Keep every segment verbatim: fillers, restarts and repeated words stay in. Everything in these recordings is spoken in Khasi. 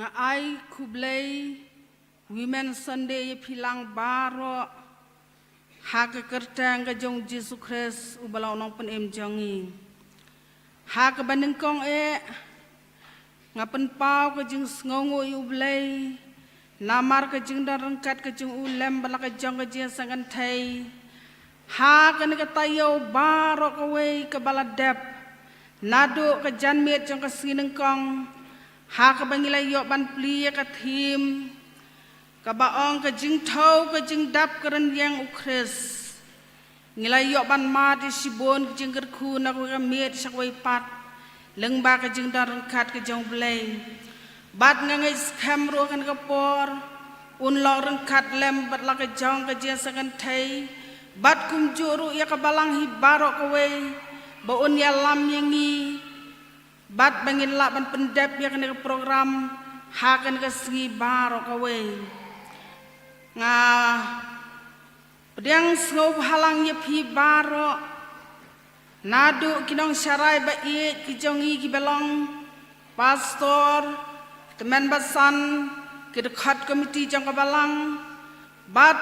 Nga ai khublei Women Sunday ïa phi lang baroh ha ka kyrteng ka jong Jisu Khrist uba long u nongpynim jong ngi. Ha kaba nyngkong eh nga pynpaw ka jingsngewnguh ïa U Blei namar ka jingdon ryngkat ka jong u lem bad la ka jong ka jingïaseng kynthei ha kane ka taïew baroh kawei kaba la dep. Naduh ka janmiet jong ka sngi nyngkong ha kaba ngi la ïoh ban plie ïa ka theme kaba ong ka jingthew ka jingdap ka rynïeng U Khrist. Ngi la ïoh ban mad ïa shibun ka jingkyrkhu na kawei ka miet sha kawei pat lyngba ka jingdon ryngkat ka jong U Blei. Bad nga ngeit skhem ruh kane ka por un long ryngkat lem bad la ka jong ka jingïaseng kynthei bad kumjuh ruh ïa ka balang hi baroh kawei ba un ïalam ïa ngi bad ba ngin lah ban pyndep ïa kane ka program ha kane ka sngi baroh kawei. Nga pdiang sngewbha lang ïa phi baroh naduh ki nongsharai ba ïeit ki jong ngi kiba long pastor, tymmen basan, ki dkhot komiti jong ka balang bad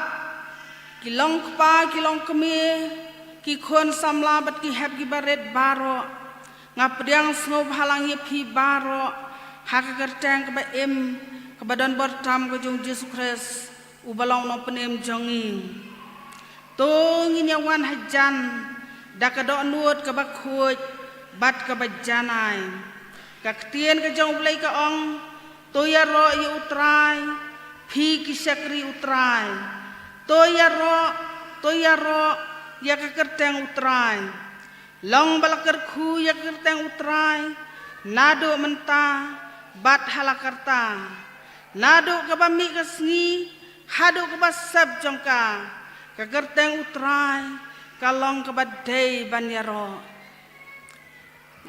ki long kpa ki long kmie, ki khun samla bad ki hep ki barit baroh. Nga pdiang sngewbha lang ïa phi baroh ha ka kyrteng kaba im kaba don bor tam ka jong Jisu Khrist uba long u nongpynim jong ngi. To ngin ïa wan hajan da ka dohnud kaba khuid bad kaba janai. Ka ktien ka jong U Blei ka ong, to ïaroh ïa U Trai phi ki shakri U Trai. To ïaroh, to ïaroh ïa ka kyrteng U Trai. Long ba la kyrkhu ïa ka kyrteng U Trai naduh mynta bad ha la karta, naduh kaba mih ka sngi haduh kaba sep jong ka, ka kyrteng U Trai ka long kaba dei ban ïaroh.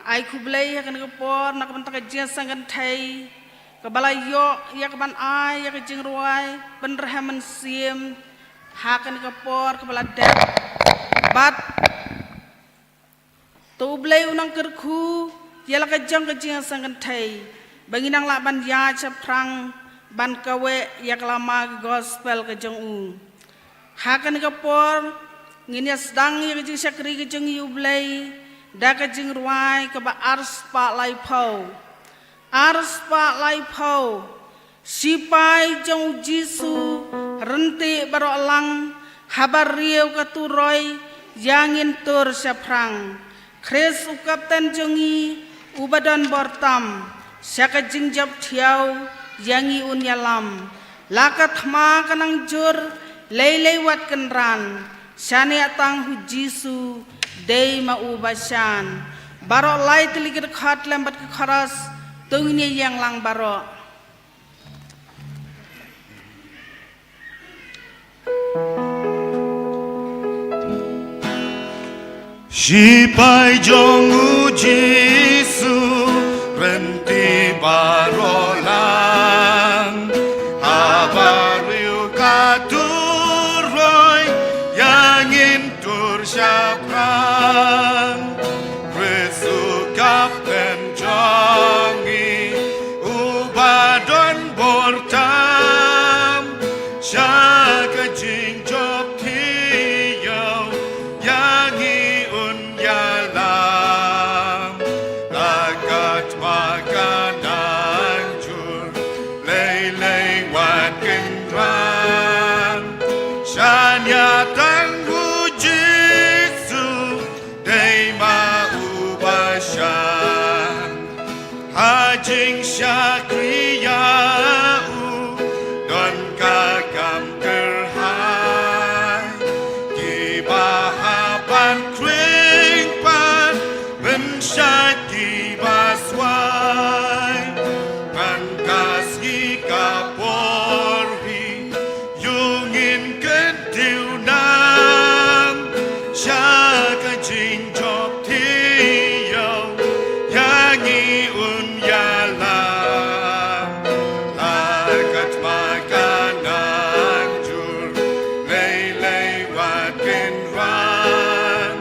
Ai khublei ha kane ka por na ka bynta ka jingïaseng kynthei kaba la ïoh ïa ka ban ai ïa ka jingrwai pynrhem mynsiem ha kane ka por kaba la dep. Bad to U Blei u nang kyrkhu ïa la ka jong ka jingïaseng kynthei ba ngin nang lah ban ïaid shaphrang ban kaweh ïa ka lama ka gospel ka jong u. Ha kane ka por ngin ïa sdang ïa ka jingshakri ka jong ngi U Blei da ka jingrwai kaba arspah laiphew. Arspah laiphew. Sipai jong U Jisu, ryntih baroh lang, haba riew ka turoi, ïa ngin tur shaphrang. Khrist u kapten jong ngi, uba don bor tam, sha ka jingjop thiaw, ïa ngi un ïalam. La ka thma ka nang jur, lei lei wat kynran, shaniah tang ha U Jisu, dei ma u ba shan. Baroh lai tylli ki dkhot lem bad ki chorus, to ngin ïeng lang baroh. Sipai jong U Jisu, ryntih baroh lang, haba riew ka turoi, ïa ngin tur shaphrang. Khrist u kapten jong ngi, uba don bor tam, sha ka jingjop thiaw, ïa ngi un ïalam. La ka thma ka nang jur, lei lei wat kynran, shaniah tang ha U Jisu, dei ma u ba shan. Ha jingshakri ïa u, don ka kam kyrhai. Kiba hap ban khring pat, pynshait kiba swai. Man ka sngi ka por hi, ïa ngin kyntiew nam, sha ka jingjop thiaw, ïa ngi un ïalam. La ka thma ka nang jur, lei lei wat kynran,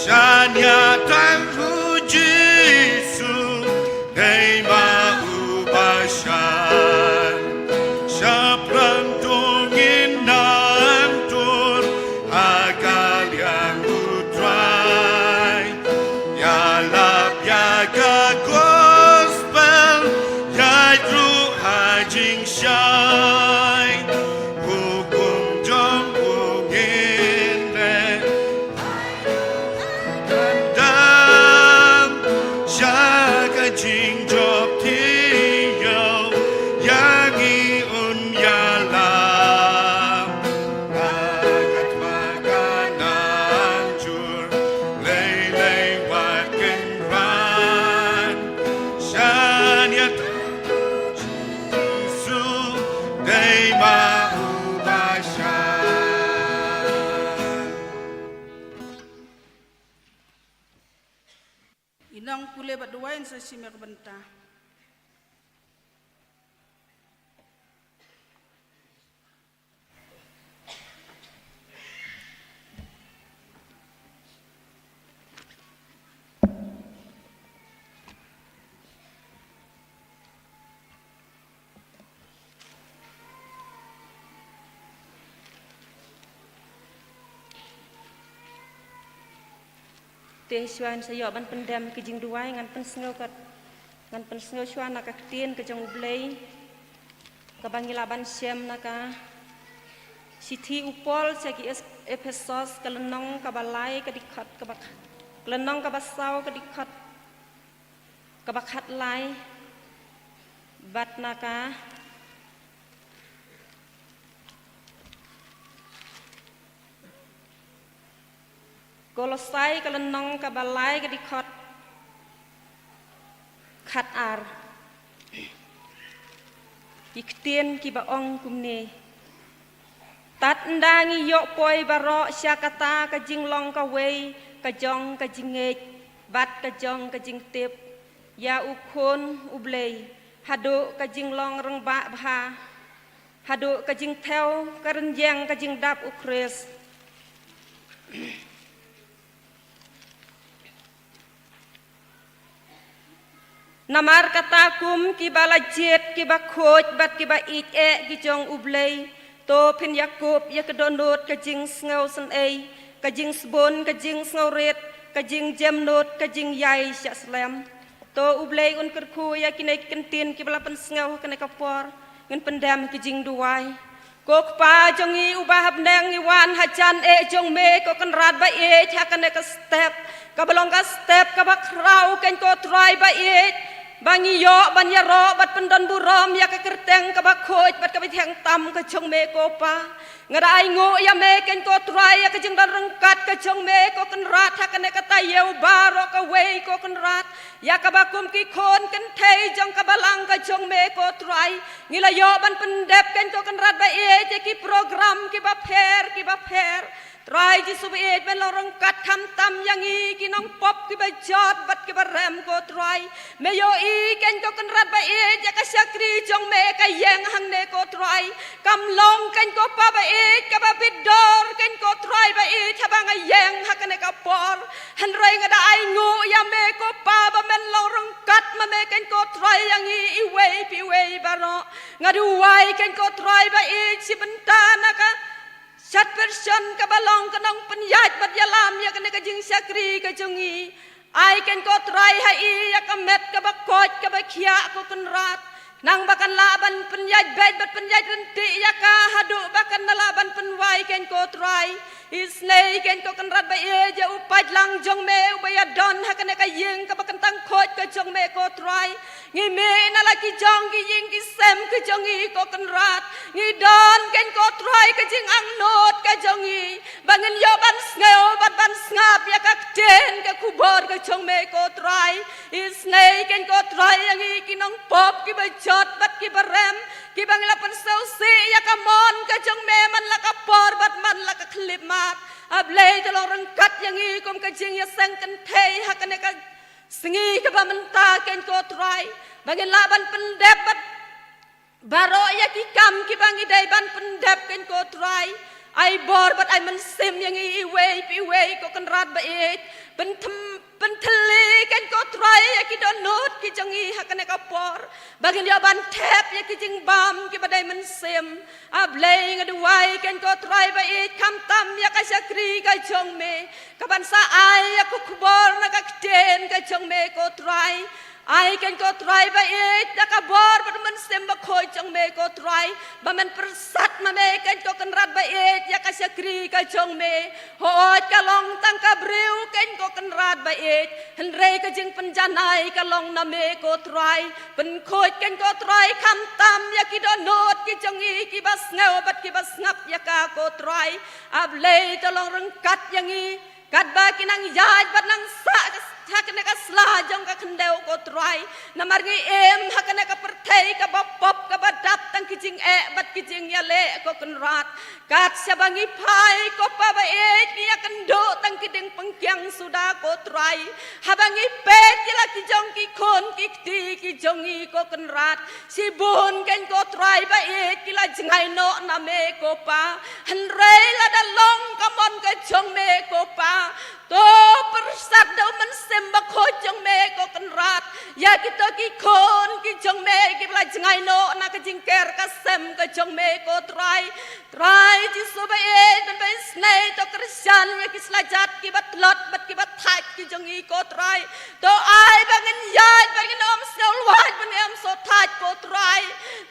shaniah tang ha U Jisu, dei ma u ba shan. Nong pule bad duwai sa shim ïa ka bynta. Te shuwa ngan sa ïoh ban pyndem ka jingduwai, ngan pynsngew kat, ngan pynsngew shuwa na ka ktien ka jong U Blei, kaba ngi lah ban shem na ka shithi u Paul sha ki Es-, Ephesos, ka lynnong kaba lai, ka dkhot kaba kh-, ka lynnong kaba saw, ka dkhot kaba khatlai, bad na ka Kolosai, ka lynnong kaba lai, ka dkhot khatar. Ki ktien kiba ong kumne: Tad ynda ngi ïoh poi baroh sha kata ka jinglong kawei ka jong ka jingngeit bad ka jong ka jingtip ïa U Khun U Blei, haduh ka jinglong rangbah bha, haduh ka jingthew ka rynïeng ka jingdap U Khrist. Namar kata, kum kiba la jied, kiba khuid bad kiba ïeit eh ki jong U Blei, to phin ïakup ïa ka dohnud ka jingsngewsynei, ka jingsbun, ka jingsngewrit, ka jingjemnud, ka jingïai shah slem. To U Blei un kyrkhu ïa kine ki ktien kiba la pynsngew ha kane ka por. Ngin pyndem ki jingduwai. Ko Kpa jong ngi uba ha bneng, ngi wan hajan eh jong me, ko Kynrad ba ïeit, ha kane ka step kaba long ka step kaba khraw, keiñ ko Trai ba ïeit, ba ngi ïoh ban ïaroh bad pyndon burom ïa ka kyrteng kaba khuid bad kaba thiang tam ka jong me, ko Pa. Nga da ainguh ïa me, keiñ ko Trai, ïa ka jingdon ryngkat ka jong me, ko Kynrad, ha kane ka taïew baroh kawei, ko Kynrad, ïa kaba kum ki khun kynthei jong ka balang ka jong me, ko Trai, ngi la ïoh ban pyndep, keiñ ko Kynrad ba ïeit, ïa ki program kiba pher kiba pher. Trai Jisu ba ïeit, men long ryngkat khamtam ïa ngi ki nongpop kiba jot bad kiba rem, ko Trai. Me ïohi, keiñ ko Kynrad ba ïeit, ïa ka shakri jong me ka ïeng hangne, ko Trai. Kam long, keiñ ko Pa ba ïeit, kaba bit dor, keiñ ko Trai ba ïeit, haba nga ïeng ha kane ka por. Hynrei nga da ainguh ïa me, ko Pa, ba men long ryngkat ma me, keiñ ko Trai, ïa ngi iwei pa iwei baroh. Nga duwai, keiñ ko Trai ba ïeit, shi bynta na ka Shad Pyrshon kaba long ka nongpynïaid bad ïalam ïa kane ka jingshakri ka jong ngi. Ai, keiñ ko Trai, ha i ïa ka met kaba koit kaba khiah, ko Kynrad, nang ba kan lah ban pynïaid beit bad pynïaid ryntih ïa ka haduh ba kan da lah ban pynwai, keiñ ko Trai. Isynei, keiñ ko Kynrad ba ïeit, ïa u paidlang jong me uba ïadon ha kane ka ïing kaba kyntang khuid ka jong me, ko Trai. Ngi mih na la ki jong ki ïing ki sem ka jong ngi, ko Kynrad. Ngi don, keiñ ko Trai, ka jingangnud ka jong ngi, ba ngin ïoh ban sngew bad ban sngap ïa ka ktien ka khubor ka jong me, ko Trai. Isynei, keiñ ko Trai, ïa ngi ki nongpop kiba jot bad kiba rem, kiba ngi la pynsngewsih ïa ka mon ka jong me man la ka por bad man la ka khyllipmat. A Blei, to long ryngkat ïa ngi kum ka jingïaseng kynthei ha kane ka sngi kaba mynta, keiñ ko Trai, ba ngin lah ban pyndep bad baroh ïa ki kam kiba ngi dei ban pyndep, keiñ ko Trai. Ai bor bad ai mynsiem ïa ngi iwei pa iwei, ko Kynrad ba ïeit. Pynthem-, pynthylli, keiñ ko Trai, ïa ki dohnud ki jong ngi ha kane ka por, ba ngin ïoh ban thep ïa ki jingbam kiba dei mynsiem. A Blei, nga duwai, keiñ ko Trai ba ïeit, khamtam ïa ka shakri ka jong me, kaban sa ai ïa ka khubor na ka ktien ka jong me, ko Trai. Ai, keiñ ko Trai ba ïeit, da ka bor bad mynsiem bakhuid jong me, ko Trai, ba men pyrsad ma me, keiñ ko Kynrad ba ïeit, ïa ka shakri ka jong me. Hooid, ka long tang ka briew, keiñ ko Kynrad ba ïeit, hynrei ka jingpynjanai ka long na me, ko Trai. Pynkhuid, keiñ ko Trai, khamtam ïa ki dohnud ki jong ngi kiba sngew bad kiba sngap ïa ka, ko Trai. A Blei, to long ryngkat ïa ngi, katba ki nang ïaid bad nang sah ha kane ka sla jong ka khyndew, ko Trai. Namar ngi im ha kane ka pyrthei kaba pop kaba dap tang ki jingeh bad ki jingïaleh, ko Kynrad. Kat shaba ngi phai, ko Pa ba ïeit, ngi ïakynduh tang ki dieng pynkiang suda ko Trai. Haba ngi peit ïa la ki jong ki khun ki kti ki jong ngi ko Kynrad, shibun kein ko Trai ba ïeit ki la jngai noh na me ko Pa. Hynrei lada long ka mon ka jong me ko Pa, to pyrsad da u Mynsiem Bakhuid jong me ko Kynrad ïa kito ki khun ki jong me kiba la jngai noh na ka jingker ka sem ka jong me ko Trai. Trai Jisu ba ïeit, ban ba isynei to kyrshan ïa ki slajat kiba tlot bad kiba thait ki jong ngi ko Trai. To ai ba ngin ïaid, ba ngin ym sngewlwait, ba ngin ym sngewthait ko Trai.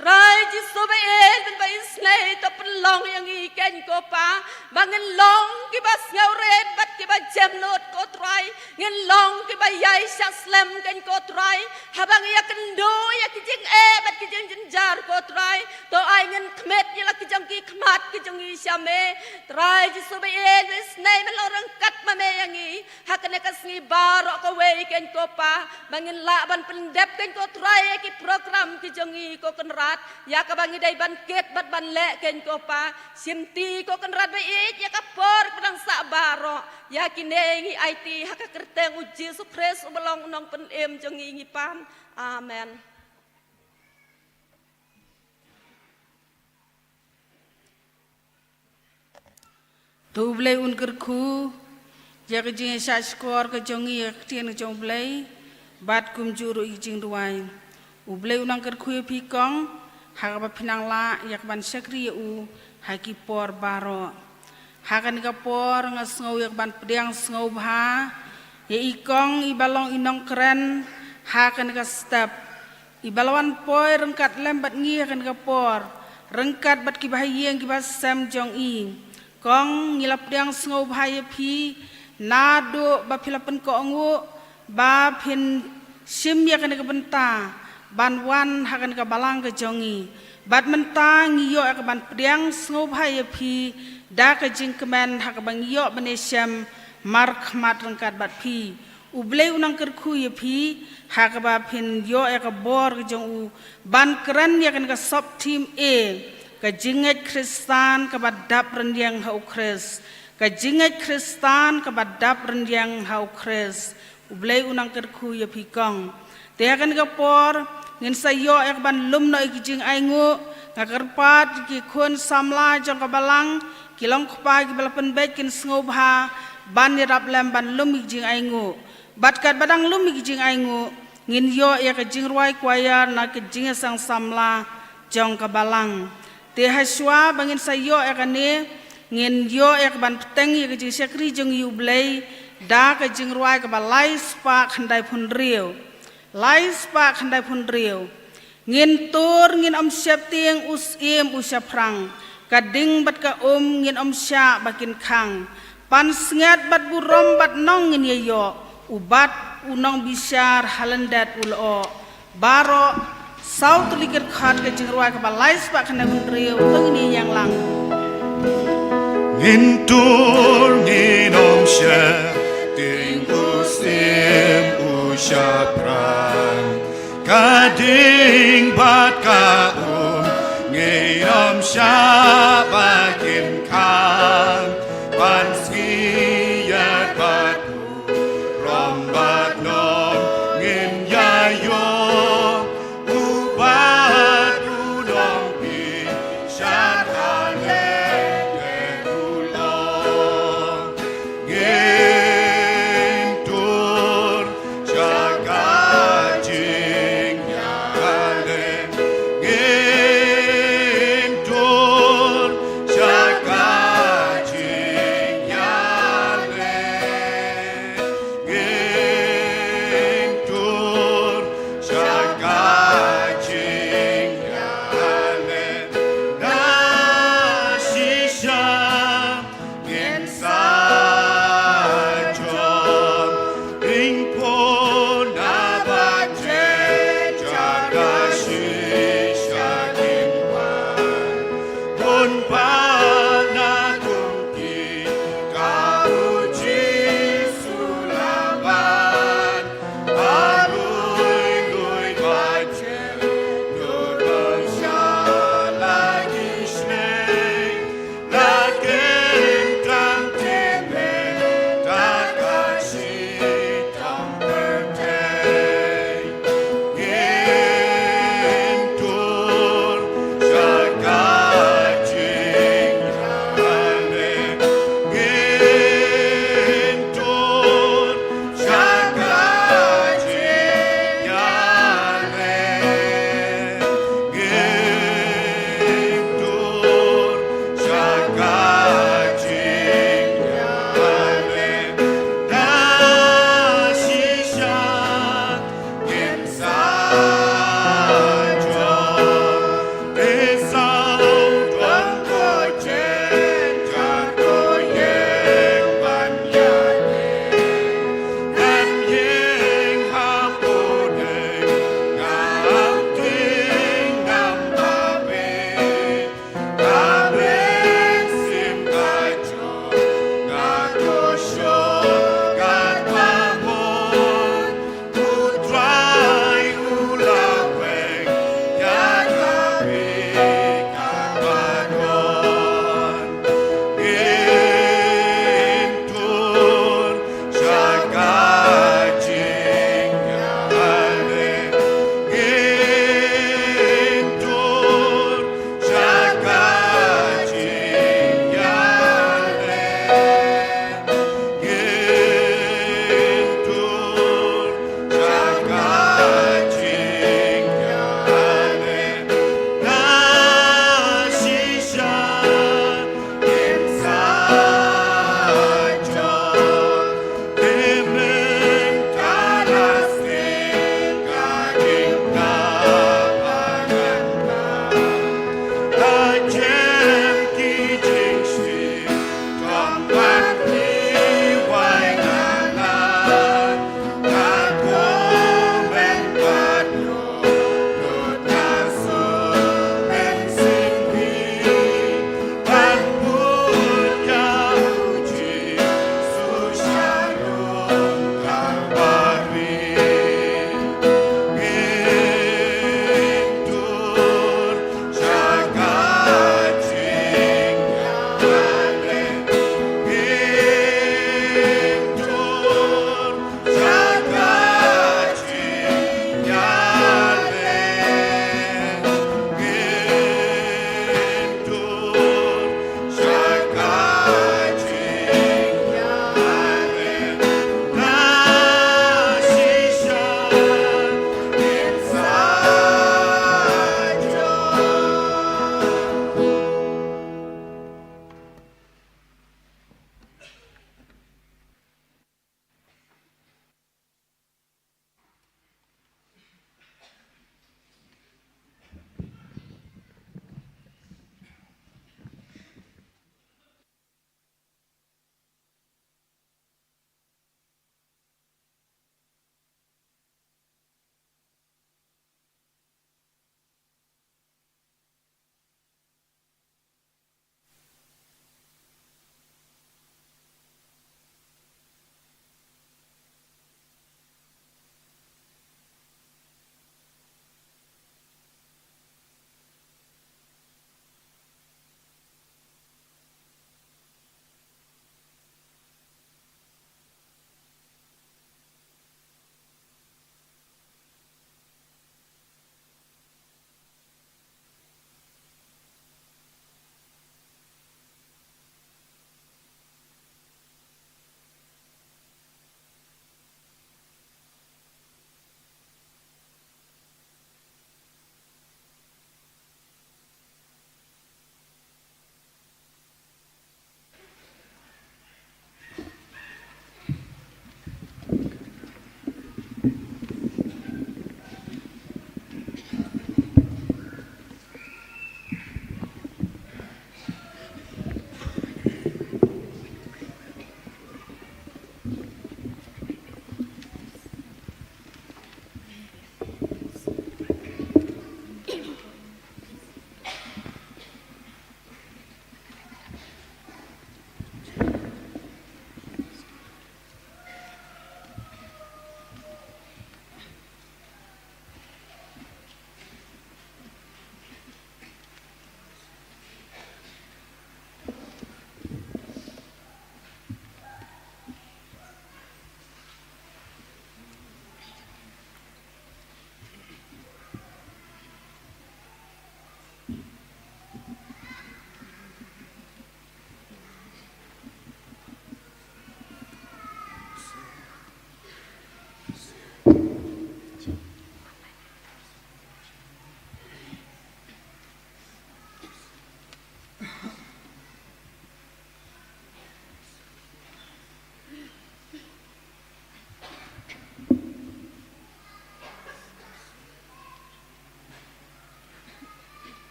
Trai Jisu ba ïeit, ban ba isynei to pynlong ïa ngi kein ko Pa, ba ngin long kiba sngewrit bad kiba jemnud ko Trai. Ngin long kiba ïai shah slem kein ko Trai. Haba ngi ïakynduh ïa ki jingeh bad ki jingjynjar ko Trai, to ai ngin khmih ïa la ki jong ki khmat ki jong ngi sha me. Trai Jisu ba ïeit, ba isynei men long ryngkat ma me ïa ngi ha kane ka sngi baroh kawei kein ko Pa, ba ngin lah ban pyndep kein ko Trai ïa ki program ki jong ngi ko Kynrad, ïa kaba ngi dei ban kit bad ban leh kein ko Pa. Shimti ko Kynrad ba ïeit ïa ka por ba dang sah baroh. Ïa kine ngi aiti ha ka kyrteng u Jisu Khrist uba long u Nongpynim jong ngi, ngi pan. Amen. To U Blei un kyrkhu ïa ka jingïashah shkor ka jong ngi ïa ka ktien ka jong U Blei, bad kumjuh ruh ïa ka jingduwai. U Blei u nang kyrkhu ïa phi kong, ha kaba phi nang lah ïa ka ban shakri ïa u ha ki por baroh. Ha kane ka por nga sngew ïa ka ban pdiang sngewbha ïa i kong iba long i nongkren ha kane ka step, iba la wan poi ryngkat lem bad ngi ha kane ka por, ryngkat bad ki bahaïing ki bahasem jong i. Kong, ngi la pdiang sngewbha ïa phi naduh ba phi la pynkohnguh ba phin shim ïa kane ka bynta ban wan ha kane ka balang ka jong ngi. Bad mynta ngi ïoh ïa ka ban pdiang sngewbha ïa phi da ka jingkmen ha kaba ngi ïoh ban ïashem markhmat ryngkat bad phi. U Blei u nang kyrkhu ïa phi ha kaba phin ïoh ïa ka bor ka jong u ban kren ïa kane ka sub theme A, ka jingngeit Khristan kaba dap rynïeng ha U Khrist. Ka jingngeit Khristan kaba dap rynïeng ha U Khrist. U Blei u nang kyrkhu ïa phi kong. Te ha kane ka por ngin sa ïoh ïa ka ban lum noh ïa ki jingainguh. Nga kyrpad ïa ki khun samla jong ka balang, ki long kpa kiba la pynbeit kin sngewbha ban ïarap lem ban lum ïa ki jingainguh. Bad katba dang lum ïa ki jingainguh, ngin ïoh ïa ka jingrwai choir na ka jingïaseng samla jong ka balang. Te hashwa ba ngin sa ïoh ïa kane, ngin ïoh ïa ka ban bteng ïa ka jingshakri jong ngi ïa U Blei da ka jingrwai kaba lai spah khyndaiphew hynriew. Lai spah khyndaiphew hynriew. Ngin tur ngin ym sheptieng, u syiem u shaphrang, ka ding bad ka um ngin ym shah ba kin khang. Pansngiat bad burom bad nong ngin ïa ïoh, u bat u nongbishar ha lyndet u lyoh. Baroh saw tylli ki dkhot ka jingrwai kaba lai spah khyndaiphew hynriew, to ngin ïa ïeng lang. Ngin tur ngin ym sheptieng, u syiem u shaphrang, ka ding bad ka um ngin ym shah ba kin khang. Pansngiat bad burom bad nong ngin ïa ïoh, u bat u nongbishar ha lyndet u lyoh. Ngin tur sha ka jingïaleh, ngin tur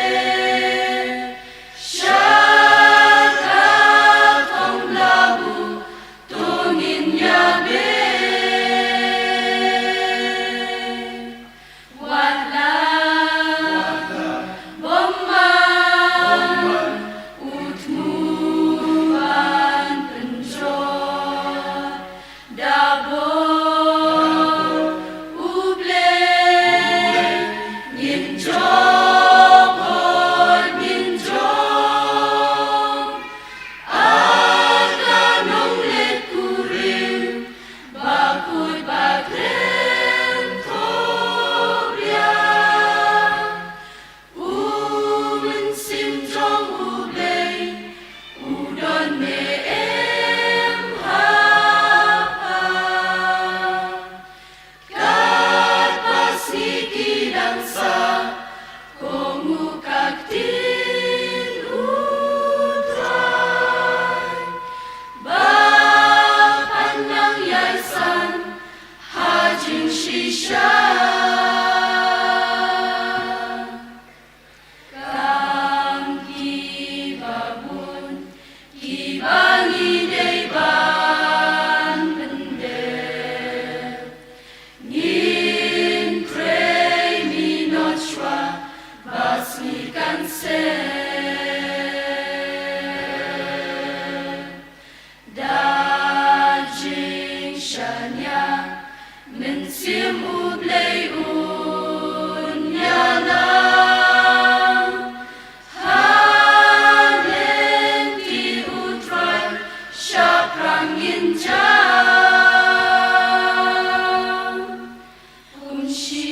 jingïaleh sha ka thong labuh, to ngin ïabeh. Wat la bym man u thmu ban pynjot, da bor U Blei ngin jop, hooid ngin jop. A ka nongleit kurim, bakhuid bakhlem thohbria. U Mynsiem jong U Blei u don ne em ha pha? Katba sngi ki dang sah, kohnguh ka ktien U Trai, ba phan nang ïai san ha jingshisha. Kam kiba bun kiba ngi dei ban pyndep, ngin trei minot shuwa ba sngi kan sep. Da jingshaniah Mynsiem U Blei un ïalam ha lynti U Trai, shaphrang ngin jam. Kumne shi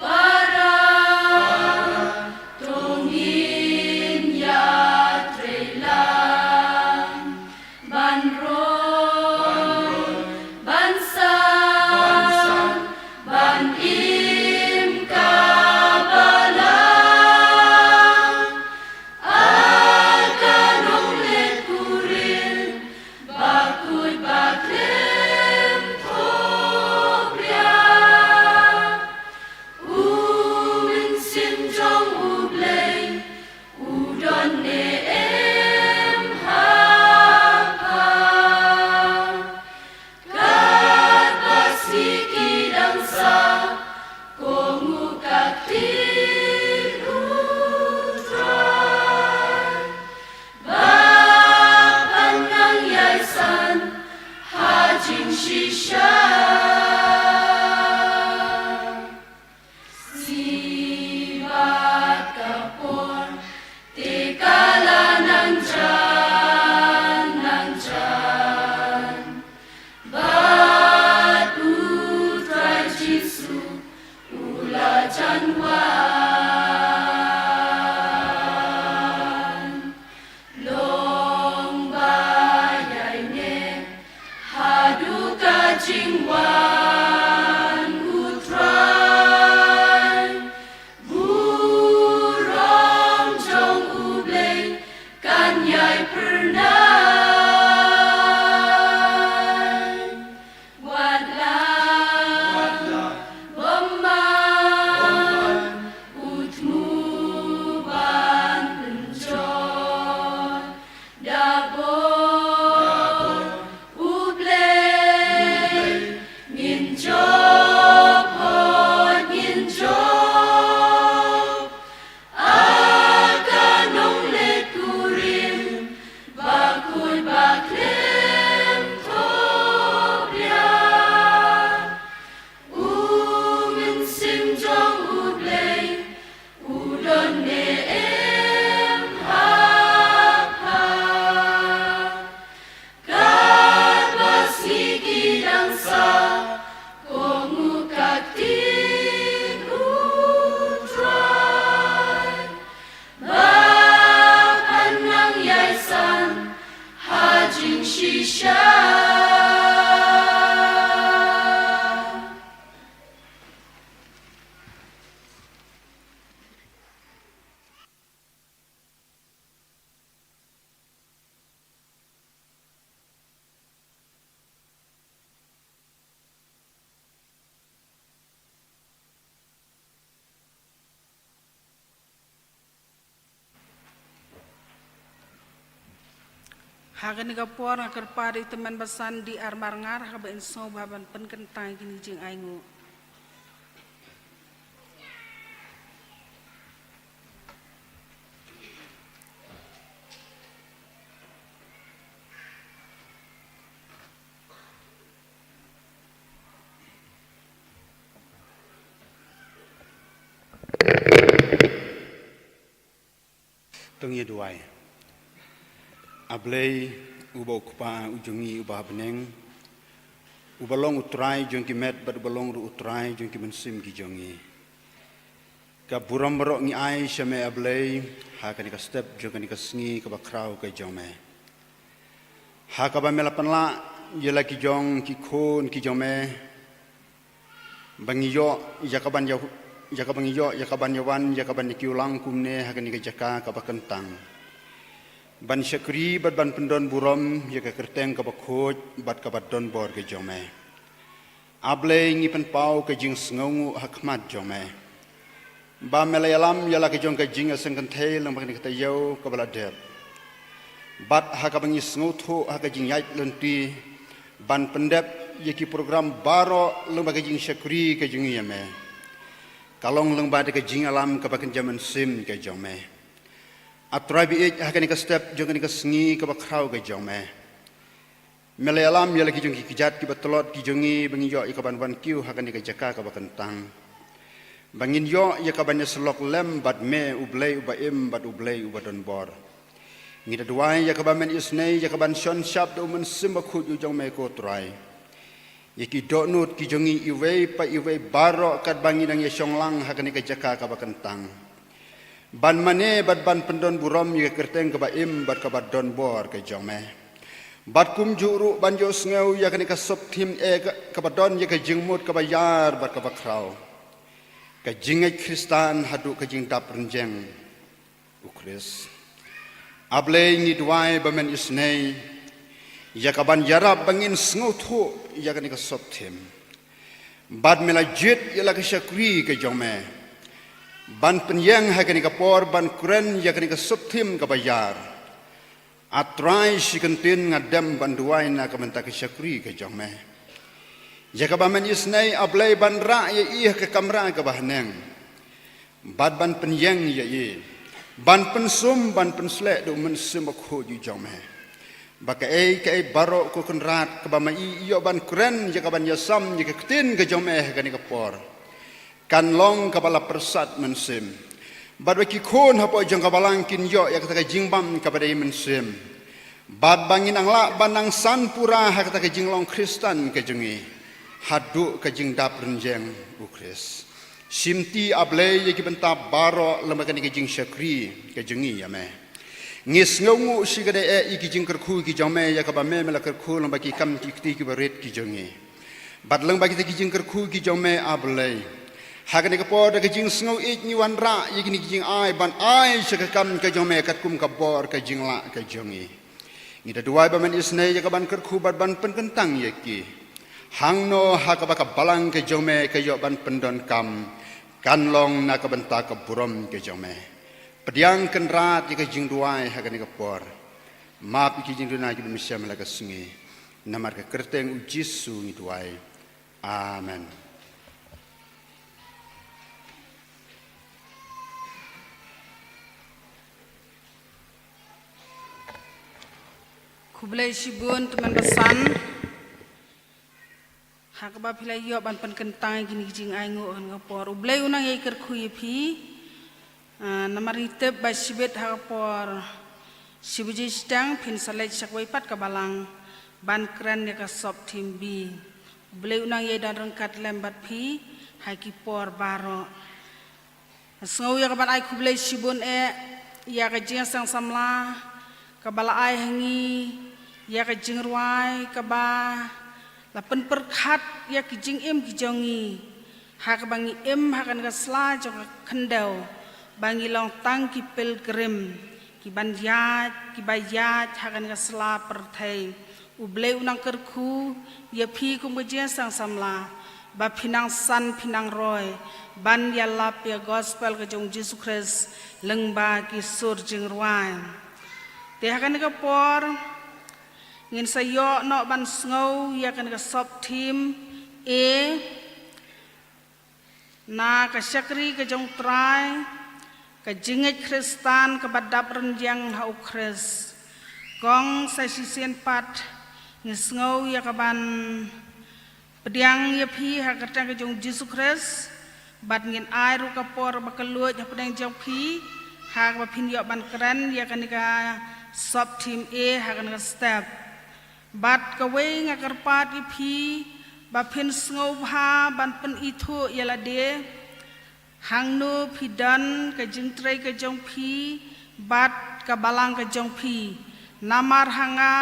para, to ngin ïatrei lang ban roi, ban san, ban im ka balang. A ka nongleit kurim, bakhuid bakhlem thohbria. U Mynsiem jong U Blei u don ne em ha pha? Katba sngi ki dang sah, kohnguh ka ktien U Trai, ba phan nang ïai san ha jingshisha. Sngi bad ka por te ka la nang jan, nang jan. Bad U Trai Jisu u la jan wan. Long ba ïaineh haduh ka jingwan U Trai, burom jong U Blei kan ïai phyrnai. Wat la bym man Ha kane ka por nga kyrpad ïa i tymmen basan D R Marngar ha kaba in sngewbha ban pynkyntang ïa kine ki jingainguh. To ngin ïa duwai. A Blei, uba u Kpa u jong ngi uba ha bneng, uba long u Trai jong ki met bad uba long ruh u Trai jong ki mynsiem ki jong ngi. Ka burom baroh ngi ai sha me, A Blei, ha kane ka step jong kane ka sngi kaba khraw ka jong me, ha kaba me la pynlah ïa la ki jong ki khun ki jong me ba ngi ïoh ïa ka ban ïa, ïa ka ban ïoh ïa ka ban ïa wan ïa ka ban ïa kiew lang kumne ha kane ka jaka kaba kyntang, ban shakri bad ban pyndon burom ïa ka kyrteng kaba khuid bad kaba donbor ka jong me. A Blei, ngi pynpaw ka jingsngewnguh ha khmat jong me ba me la ïalam ïa la ka jong ka jingïaseng kynthei lyngba kane ka taïew kaba la dep, bad ha kaba ngi sngewthuh ha ka jingïaid lynti ban pyndep ïa ki program baroh lyngba ka jingshakri ka jong ngi ïa me, ka long lyngba da ka jingïalam kaba kynja mynsiem ka jong me. A Trai ba ïeit, ha kane ka step jong kane ka sngi kaba khraw ka jong me, me la ïalam ïa la ki jong ki kjat kiba tlot ki jong ngi ba ngin ïoh ïa ka ban wan kiew ha kane ka jaka kaba kyntang, ba ngin ïoh ïa ka ban ïasyllok lem bad me, U Blei uba im bad U Blei uba donbor. Ngi da duwai ïa kaba men isynei ïa ka ban shon shap da U Mynsiem Bakhuid u jong me, ko Trai, ïa ki dohnud ki jong ngi iwei pa iwei baroh katba ngi dang ïashong lang ha kane ka jaka kaba kyntang, ban mane bad ban pyndon burom ïa ka kyrteng kaba im bad kaba donbor ka jong me, bad kumjuh ruh ban ïohsngew ïa kane ka sub theme A ka, kaba don ïa ka jingmut kaba ïar bad kaba khraw: Ka jingngeit Khristan haduh ka jingdap rynjeng U Khrist. A Blei, ngi duwai ba men isynei ïa ka ban ïarap ba ngin sngewthuh ïa kane ka sub theme, bad me la jied ïa la ka shakri ka jong me ban pynïeng ha kane ka por ban kren ïa kane ka sub theme kaba ïar. A Trai, shi kyntien nga dem ban duwai na ka bynta ka shakri ka jong me, ïa kaba men isynei, A Blei, ban rah ïa i ha ka kamra kaba haneng, bad ban pynïeng ïa i, ban pynsum ban pynsleh da U Mynsiem Bakhuid u jong me, ba kaei kaei baroh, ko Kynrad, kaba ma i i ïoh ban kren ïa ka ban ïasam ïa ka ktien ka jong me ha kane ka por, kan long kaba la pyrsad mynsiem, bad ba ki khun hapoh jong ka balang kin ïoh ïa kata ka jingbam kaba dei mynsiem, bad ba ngin nang lah ban nang san pura ha kata ka jinglong Khristan ka jong ngi haduh ka jingdap rynjeng U Khrist. Shimti, A Blei, ïa ki bynta baroh lyngba kane ka jingshakri ka jong ngi ïa me. Ngi sngewnguh shikatdei eh ïa ki jingkyrkhu ki jong me, ïa kaba me me la kyrkhu lyngba ki kam ki kti kiba rit ki jong ngi, bad lyngba kita ki jingkyrkhu ki jong me, A Blei, ha kane ka por da ka jingsngew ïeit ngi wanrah ïa kine ki jingai ban ai sha ka kam ka jong me katkum ka bor ka jinglah ka jong ngi. Ngi da duwai ba men isynei ïa ka ban kyrkhu bad ban pynkyntang ïa ki, hangno ha kaba ka balang ka jong me ka ïoh ban pyndonkam, kan long na ka bynta ka burom ka jong me. Pdiang, Kynrad, ïa ka jingduwai ha kane ka por. Map ïa ki jingduna kiba me shem ha la ka sngi. Namar ka kyrteng U Jisu ngi duwai. Amen. Khublei shibun, tymmen basan, ha kaba phi la ïoh ban pynkyntang ïa kine ki jingainguh ha kane ka por. U Blei u nang ïai kyrkhu ïa phi. Ah, namar ngi tip ba shibit ha ka por shi baje shiteng phin sa leit sha kawei pat ka balang ban kren ïa ka sub theme B. U Blei u nang ïai don ryngkat lem bad phi ha ki por baroh. Sngew ïa ka ban ai khublei shibun eh ïa ka jingïaseng samla kaba la ai ha ngi ïa ka jingrwai kaba la pynpyrkhat ïa ki jingim ki jong ngi, ha kaba ngi im ha kane ka sla jong ka khyndew, ba ngi long tang ki pilgrim, ki ban ïaid, ki ba ïaid ha kane ka sla pyrthei. U Blei u nang kyrkhu ïa phi kum ka jingïaseng samla, ba phi nang san phi nang roi ban ïalap ïa ka gospel ka jong U Jisu Khrist lyngba ki sur jingrwai. Te ha kane ka por, Ngin sa ïoh noh ban sngew ïa kane ka sub theme A, na ka shakri ka jong U Trai, ka jingngeit Khristan kaba dap rynjang ha U Khrist. Kong sa shisien pat ngi sngew ïa kaban pdiang ïa phi ha ka kyrteng ka jong U Jisu Khrist, bad ngin ai ruh ka por ba kylluid hapdeng jong phi, ha kaba phin ïoh ban kren ïa kane ka sub theme A ha kane ka step. Bad kawei nga kyrpad ïa phi ba phin sngewbha ban pynithuh ïa lade, hangno phi don, ka jingtrei ka jong phi, bad ka balang ka jong phi. Namar ha nga,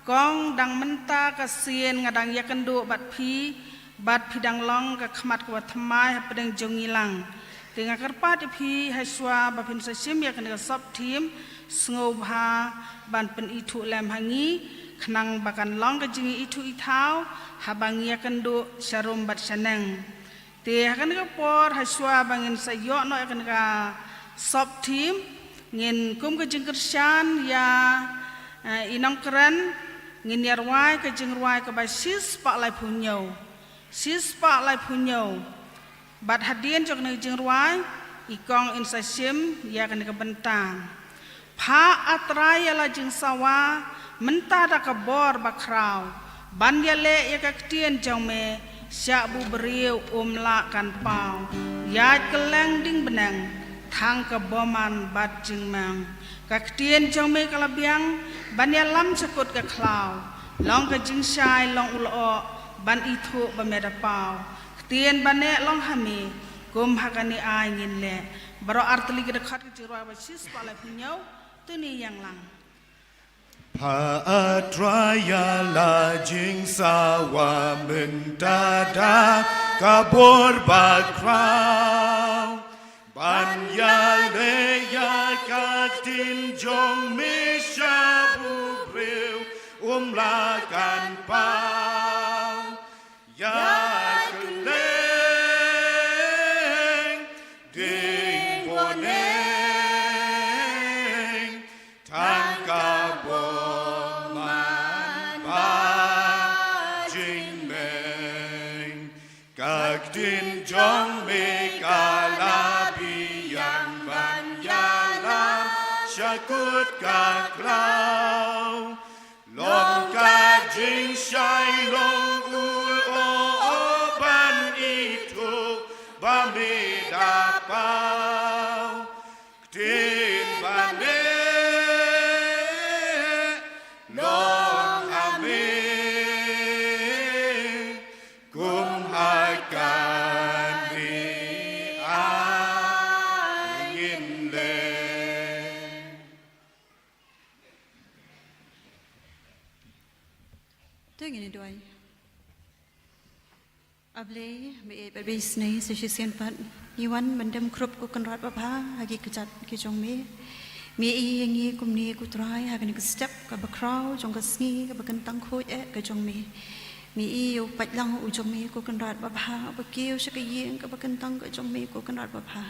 kong dang mynta ka sien nga dang ïakynduh bad phi, bad phi dang long ka khmat kaba thymmai hapdeng jong ngi lang. Te nga kyrpad ïa phi ha shuwa ba phin sa shim ïa kane ka sub theme, sngewbha ban pynithuh lem ha ngi, khnang ba kan long ka jingithuh ithaw, haba ngi ïakynduh sharum bad shaneng. Te ha kane ka por ha shuwa ba ngin sa ïoh noh ïa kane ka sub theme, ngin kum ka jingkyrshan ïa, eh, i nongkren, ngin ïa rwai ka jingrwai kaba shispah laiphew hynñiew. Shispah laiphew hynñiew. Bad hadien jong kane ka jingrwai, i kong in sa shim ïa kane ka bynta. Phah, A Trai, ïa la jingsawa, mynta da ka bor bakhraw, ban ïaleh ïa ka ktien jong me, sha uba u briew um lah kan paw. Ïaid kylleng dieng bneng, thang ka bymman bad jingmang. Ka ktien jong me ka la biang, ban ïalam shakut ka khlaw. Long ka jingshai, long u lyoh, ban ithuh ba me da paw. Ktien ba neh long ha me, kum ha kane ai ngin leh. Baroh artylli ki dkhot ka jingrwai ba shispah laiphew hynñiew, to ngin ïeng lang. Phah, A Trai, ïa la jingsawa, mynta da ka bor bakhraw, ban ïaleh ïa ka ktien jong me, sha uba u briew um lah kan paw. Ïaid kylleng dieng bneng, thang ka bymman bad jingmang. Ka ktien jong me ka la biang, ban ïalam shakut ka khlaw. Long ka jingshai, long u lyoh, ban ithuh ba me da paw. Ktien ba neh long ha me, kum ha kane ai ngin leh. To ngin ïa duwai. A Blei ba ïeit bad ba isynei, sa shisien pat ngi wan ban dem krup, ko Kynrad babha, ha ki kjat ki jong me. Me ïohi ïa ngi kumne, ko Trai, ha kane ka step kaba khraw jong ka sngi kaba kyntang khuid eh ka jong me. Me ïohi ïa u paidlang u jong me, ko Kynrad babha, uba kiew sha ka ïing kaba kyntang ka jong me, ko Kynrad babha.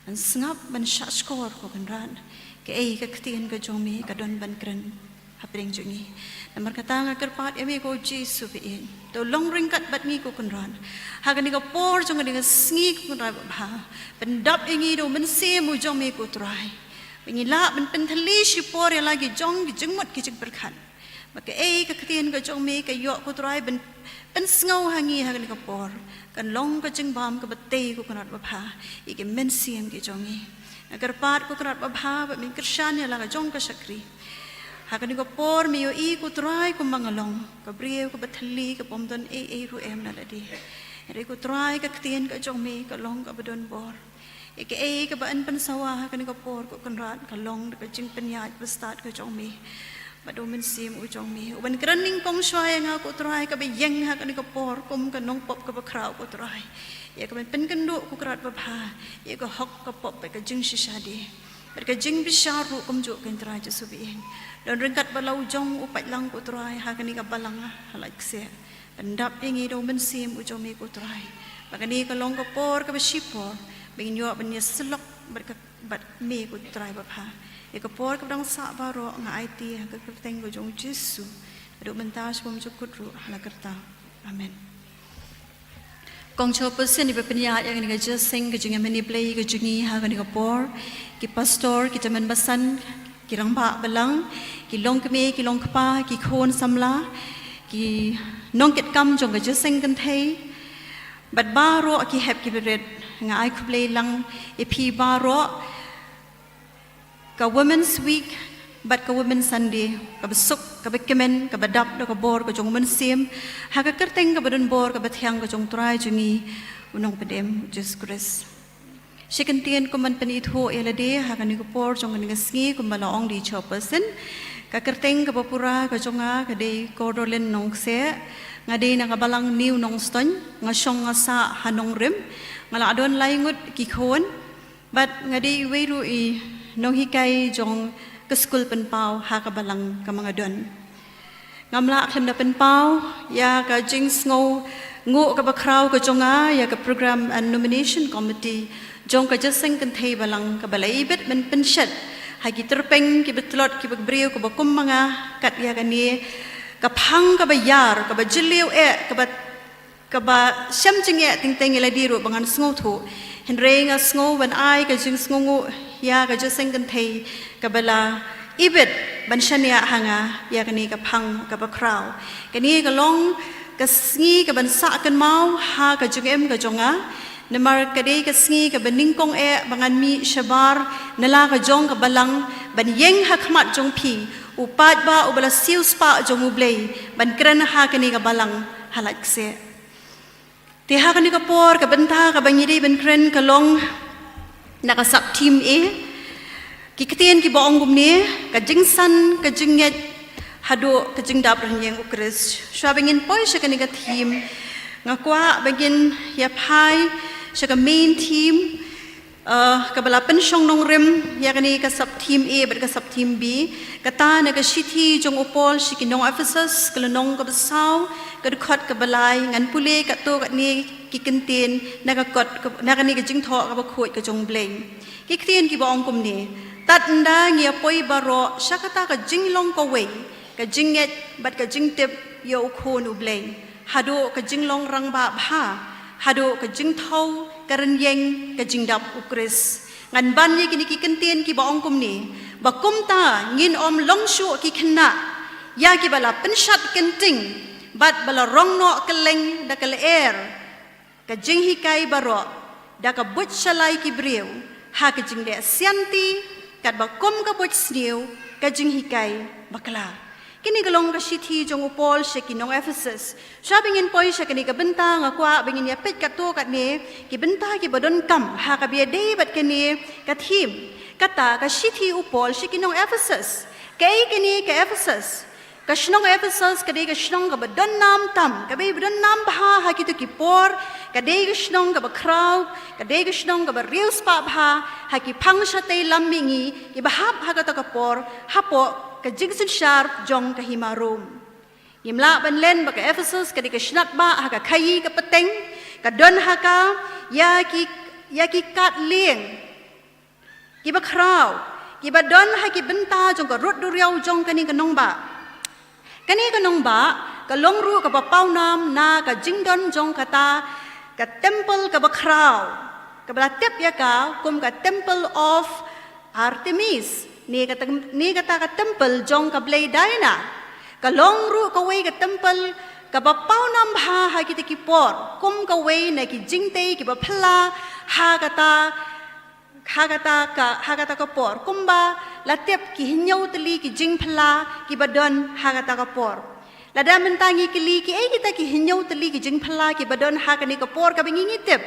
Ban sngap, ban shahshkor, ko Kynrad, kaei ka ktien ka jong me ka don ban kren hapdeng jong ngi. Namar kata nga kyrpad ïa me, ko Jisu ba ïeit, to long ryngkat bad ngi, ko Kynrad, ha kane ka por jong kane ka sngi, ko Kynrad babha. Pyndap ïa ngi da u Mynsiem u jong me, ko Trai, ba ngin lah ban pynthylli shipor ïa la ki jong ki jingmut ki jingpyrkhat. Ba kaei ka ktien ka jong me ka ïoh, ko Trai, ban pynsngew ha ngi ha kane ka por, kan long ka jingbam kaba tei, ko Kynrad babha, ïa ki mynsiem ki jong ngi. Nga kyrpad, ko Kynrad babha, ba men kyrshan ïa la ka jong ka shakri. Ha kane ka por me ïohi, ko Trai, kumba nga long ka briew kaba thylli, kaba ym don ei ei ruh em na lade. Hynrei, ko Trai, ka ktien ka jong me ka long kaba don bor. Ïa kaei kaba yn pynsawa ha kane ka por, ko Kynrad, ka long da ka jingpynïaid bastad ka jong me bad u Mynsiem u jong me, uban kren nyngkong shuwa ïa nga, ko Trai, kaba ïeng ha kane ka por kum ka nongpop kaba khraw, ko Trai, ïa kaban pynkynduh, ko Kynrad babha, ïa ka hok ka pop bad ka jingshisha die bad ka jingbishar ruh, kumjuh, ko Trai Jisu ba ïeit. Don ryngkat bad la u jong u paidlang, ko Trai, ha kane ka balang ha Laitkaseh. Pyndap ïa ngi da u Mynsiem u jong me, ko Trai, ba kane ka long ka por kaba shipor ba ngin ïoh ban ïasyllok bad ka bad me ko Trai babha. Ïa ka por kaba dang sah baroh nga aiti ha ka kyrteng ka jong Jisu. Haduh mynta sha bymjukut ruh, ha la kyrta. Amen. Kong Chairperson, iba pynïaid ïa kane ka jingïaseng ka jingïamane Blei ka jong ngi ha kane ka por, ki pastor, ki tymmen basan, ki rangbah balang, ki longkmie, ki longkpa, ki khun samla, ki nongkitkam jong ka jingïaseng kynthei, bad baroh ki hep ki barit, nga ai khublei lang ïa phi baroh, ka Women's Week bad ka Women's Sunday, kaba suk, kaba kmen, kaba dap da ka bor ka jong u Mynsiem, ha ka kyrteng kaba donbor, kaba thiang ka jong u Trai jong ngi, u Nongpynim, Jisu Khrist. Shi kyntien kum ban pynithuh ïa lade ha kane ka por jong kane ka sngi, kumba la ong da i Chairperson. Ka kyrteng kaba pura ka jong nga ka dei Kordorlin Nongkseh, nga dei na ka balang New Nongstoiñ, nga shong nga sah ha Nongrim, nga la don lai ngut ki khun, bad nga dei iwei ruh i nonghikai jong ka skul pynpaw ha ka balang kaba nga don. Ngam lah khlem da pynpaw ïa ka jingsngewnguh kaba khraw ka jong nga ïa ka Program and Nomination Committee jong ka jingïaseng kynthei balang, kaba la ibit ban pynshet ha ki tyrpeng kiba tlot kiba briew kiba kum ma nga, kat ïa kane ka phang kaba ïar, kaba jylliew eh, kaba kaba shem jingeh teng teng ïa lade ruh ba ngan sngewthuh. Hynrei nga sngew ban ai ka jingsngewnguh ïa ka jingïaseng kynthei kaba la ibit ban shaniah ha nga ïa kane ka phang kaba khraw. Kane ka long ka sngi kaban sah kynmaw ha ka jingim ka jong nga. Namar ka dei ka sngi kaba nyngkong eh ba ngan mih shabar na la ka jong ka balang ban ïeng ha khmat jong phi, u paidbah uba la siewspah jong U Blei, ban kren ha kane ka balang ha lait kseh. Te ha kane ka por, ka bynta kaba ngi dei ban kren ka long na ka sub theme A. Ki ktien kiba ong kumne, ka jingsan, ka jingngeit, haduh ka jingdap rynïeng u Khrist. Shuwa ba ngin poi sha kane ka theme, nga kwah ba ngin ïa phai sha ka main theme, uh, kaba la pynshong nongrim ïa kane ka sub theme A bad ka sub theme B. Kata na ka shithi jong u Paul sha ki nong Ephesus, ka lynnong kaba saw, ka dkhot kaba lai, ngan pule katto katne ki kyntien na ka kot, na kane ka jingthoh kaba khuid ka jong U Blei. Ki ktien kiba ong kumne, tad ynda ngi ïa poi baroh sha kata ka jinglong kawei ka jingngeit bad ka jingtip ïa u Khun U Blei, haduh ka jinglong rangbah bha, haduh ka jingthew ka rynïeng ka jingdap u Khrist. Ngan ban ïa kine ki kyntien kiba ong kumne, ba kumta ngin ym long shuh ki khynnah ïa kiba la pynshad kynting bad ba la rong noh kylleng da ka lyer ka jinghikai baroh, da ka buit shalai ki briew ha ka jingleh sianti, katba kum ka buit sniew ka jinghikai bakla. Kane ka long ka shithi jong u Paul sha ki nong Ephesus. Shuwa ba ngin poi sha kane ka bynta, nga kwah ba ngin ïa peit katto katne ki bynta kiba donkam ha kaba ïadei bad kane ka theme. Kata ka shithi u Paul sha ki nong Ephesus. Kaei kane ka Ephesus? Ka shnong Ephesus ka dei ka shnong kaba don nam tam, kaba don nam bha ha kito ki por, ka dei ka shnong kaba khraw, ka dei ka shnong kaba riewspah bha ha ki phang shatei lam mihngi kiba hap ha kata ka por hapoh ka jingsynshar jong ka hima Rom. Ngim lah ban len ba ka Ephesus ka dei ka shnat bah ha ka khaii ka pateng, ka don ha ka ïa ki, ïa ki kad lieng kiba khraw, kiba don ha ki bynta jong ka rud duriaw jong kane ka nongbah. Kane ka nongbah ka long ruh kaba pawnam na ka jingdon jong kata ka temple kaba khraw, kaba la tip ïa ka kum ka Temple of Artemis, ne kata, ne kata ka temple jong ka blei Diana. Ka long ruh kawei ka temple kaba pawnam bha ha kita ki por, kum kawei na ki jingtei kiba phylla ha kata ha kata ka, ha kata ka por, kumba la tip ki hynñiew tylli ki jingphylla kiba don ha kata ka por. Lada mynta ngi kylli kiei kita ki hynñiew tylli ki jingphylla kiba don ha kane ka por kaba ngi ngi tip.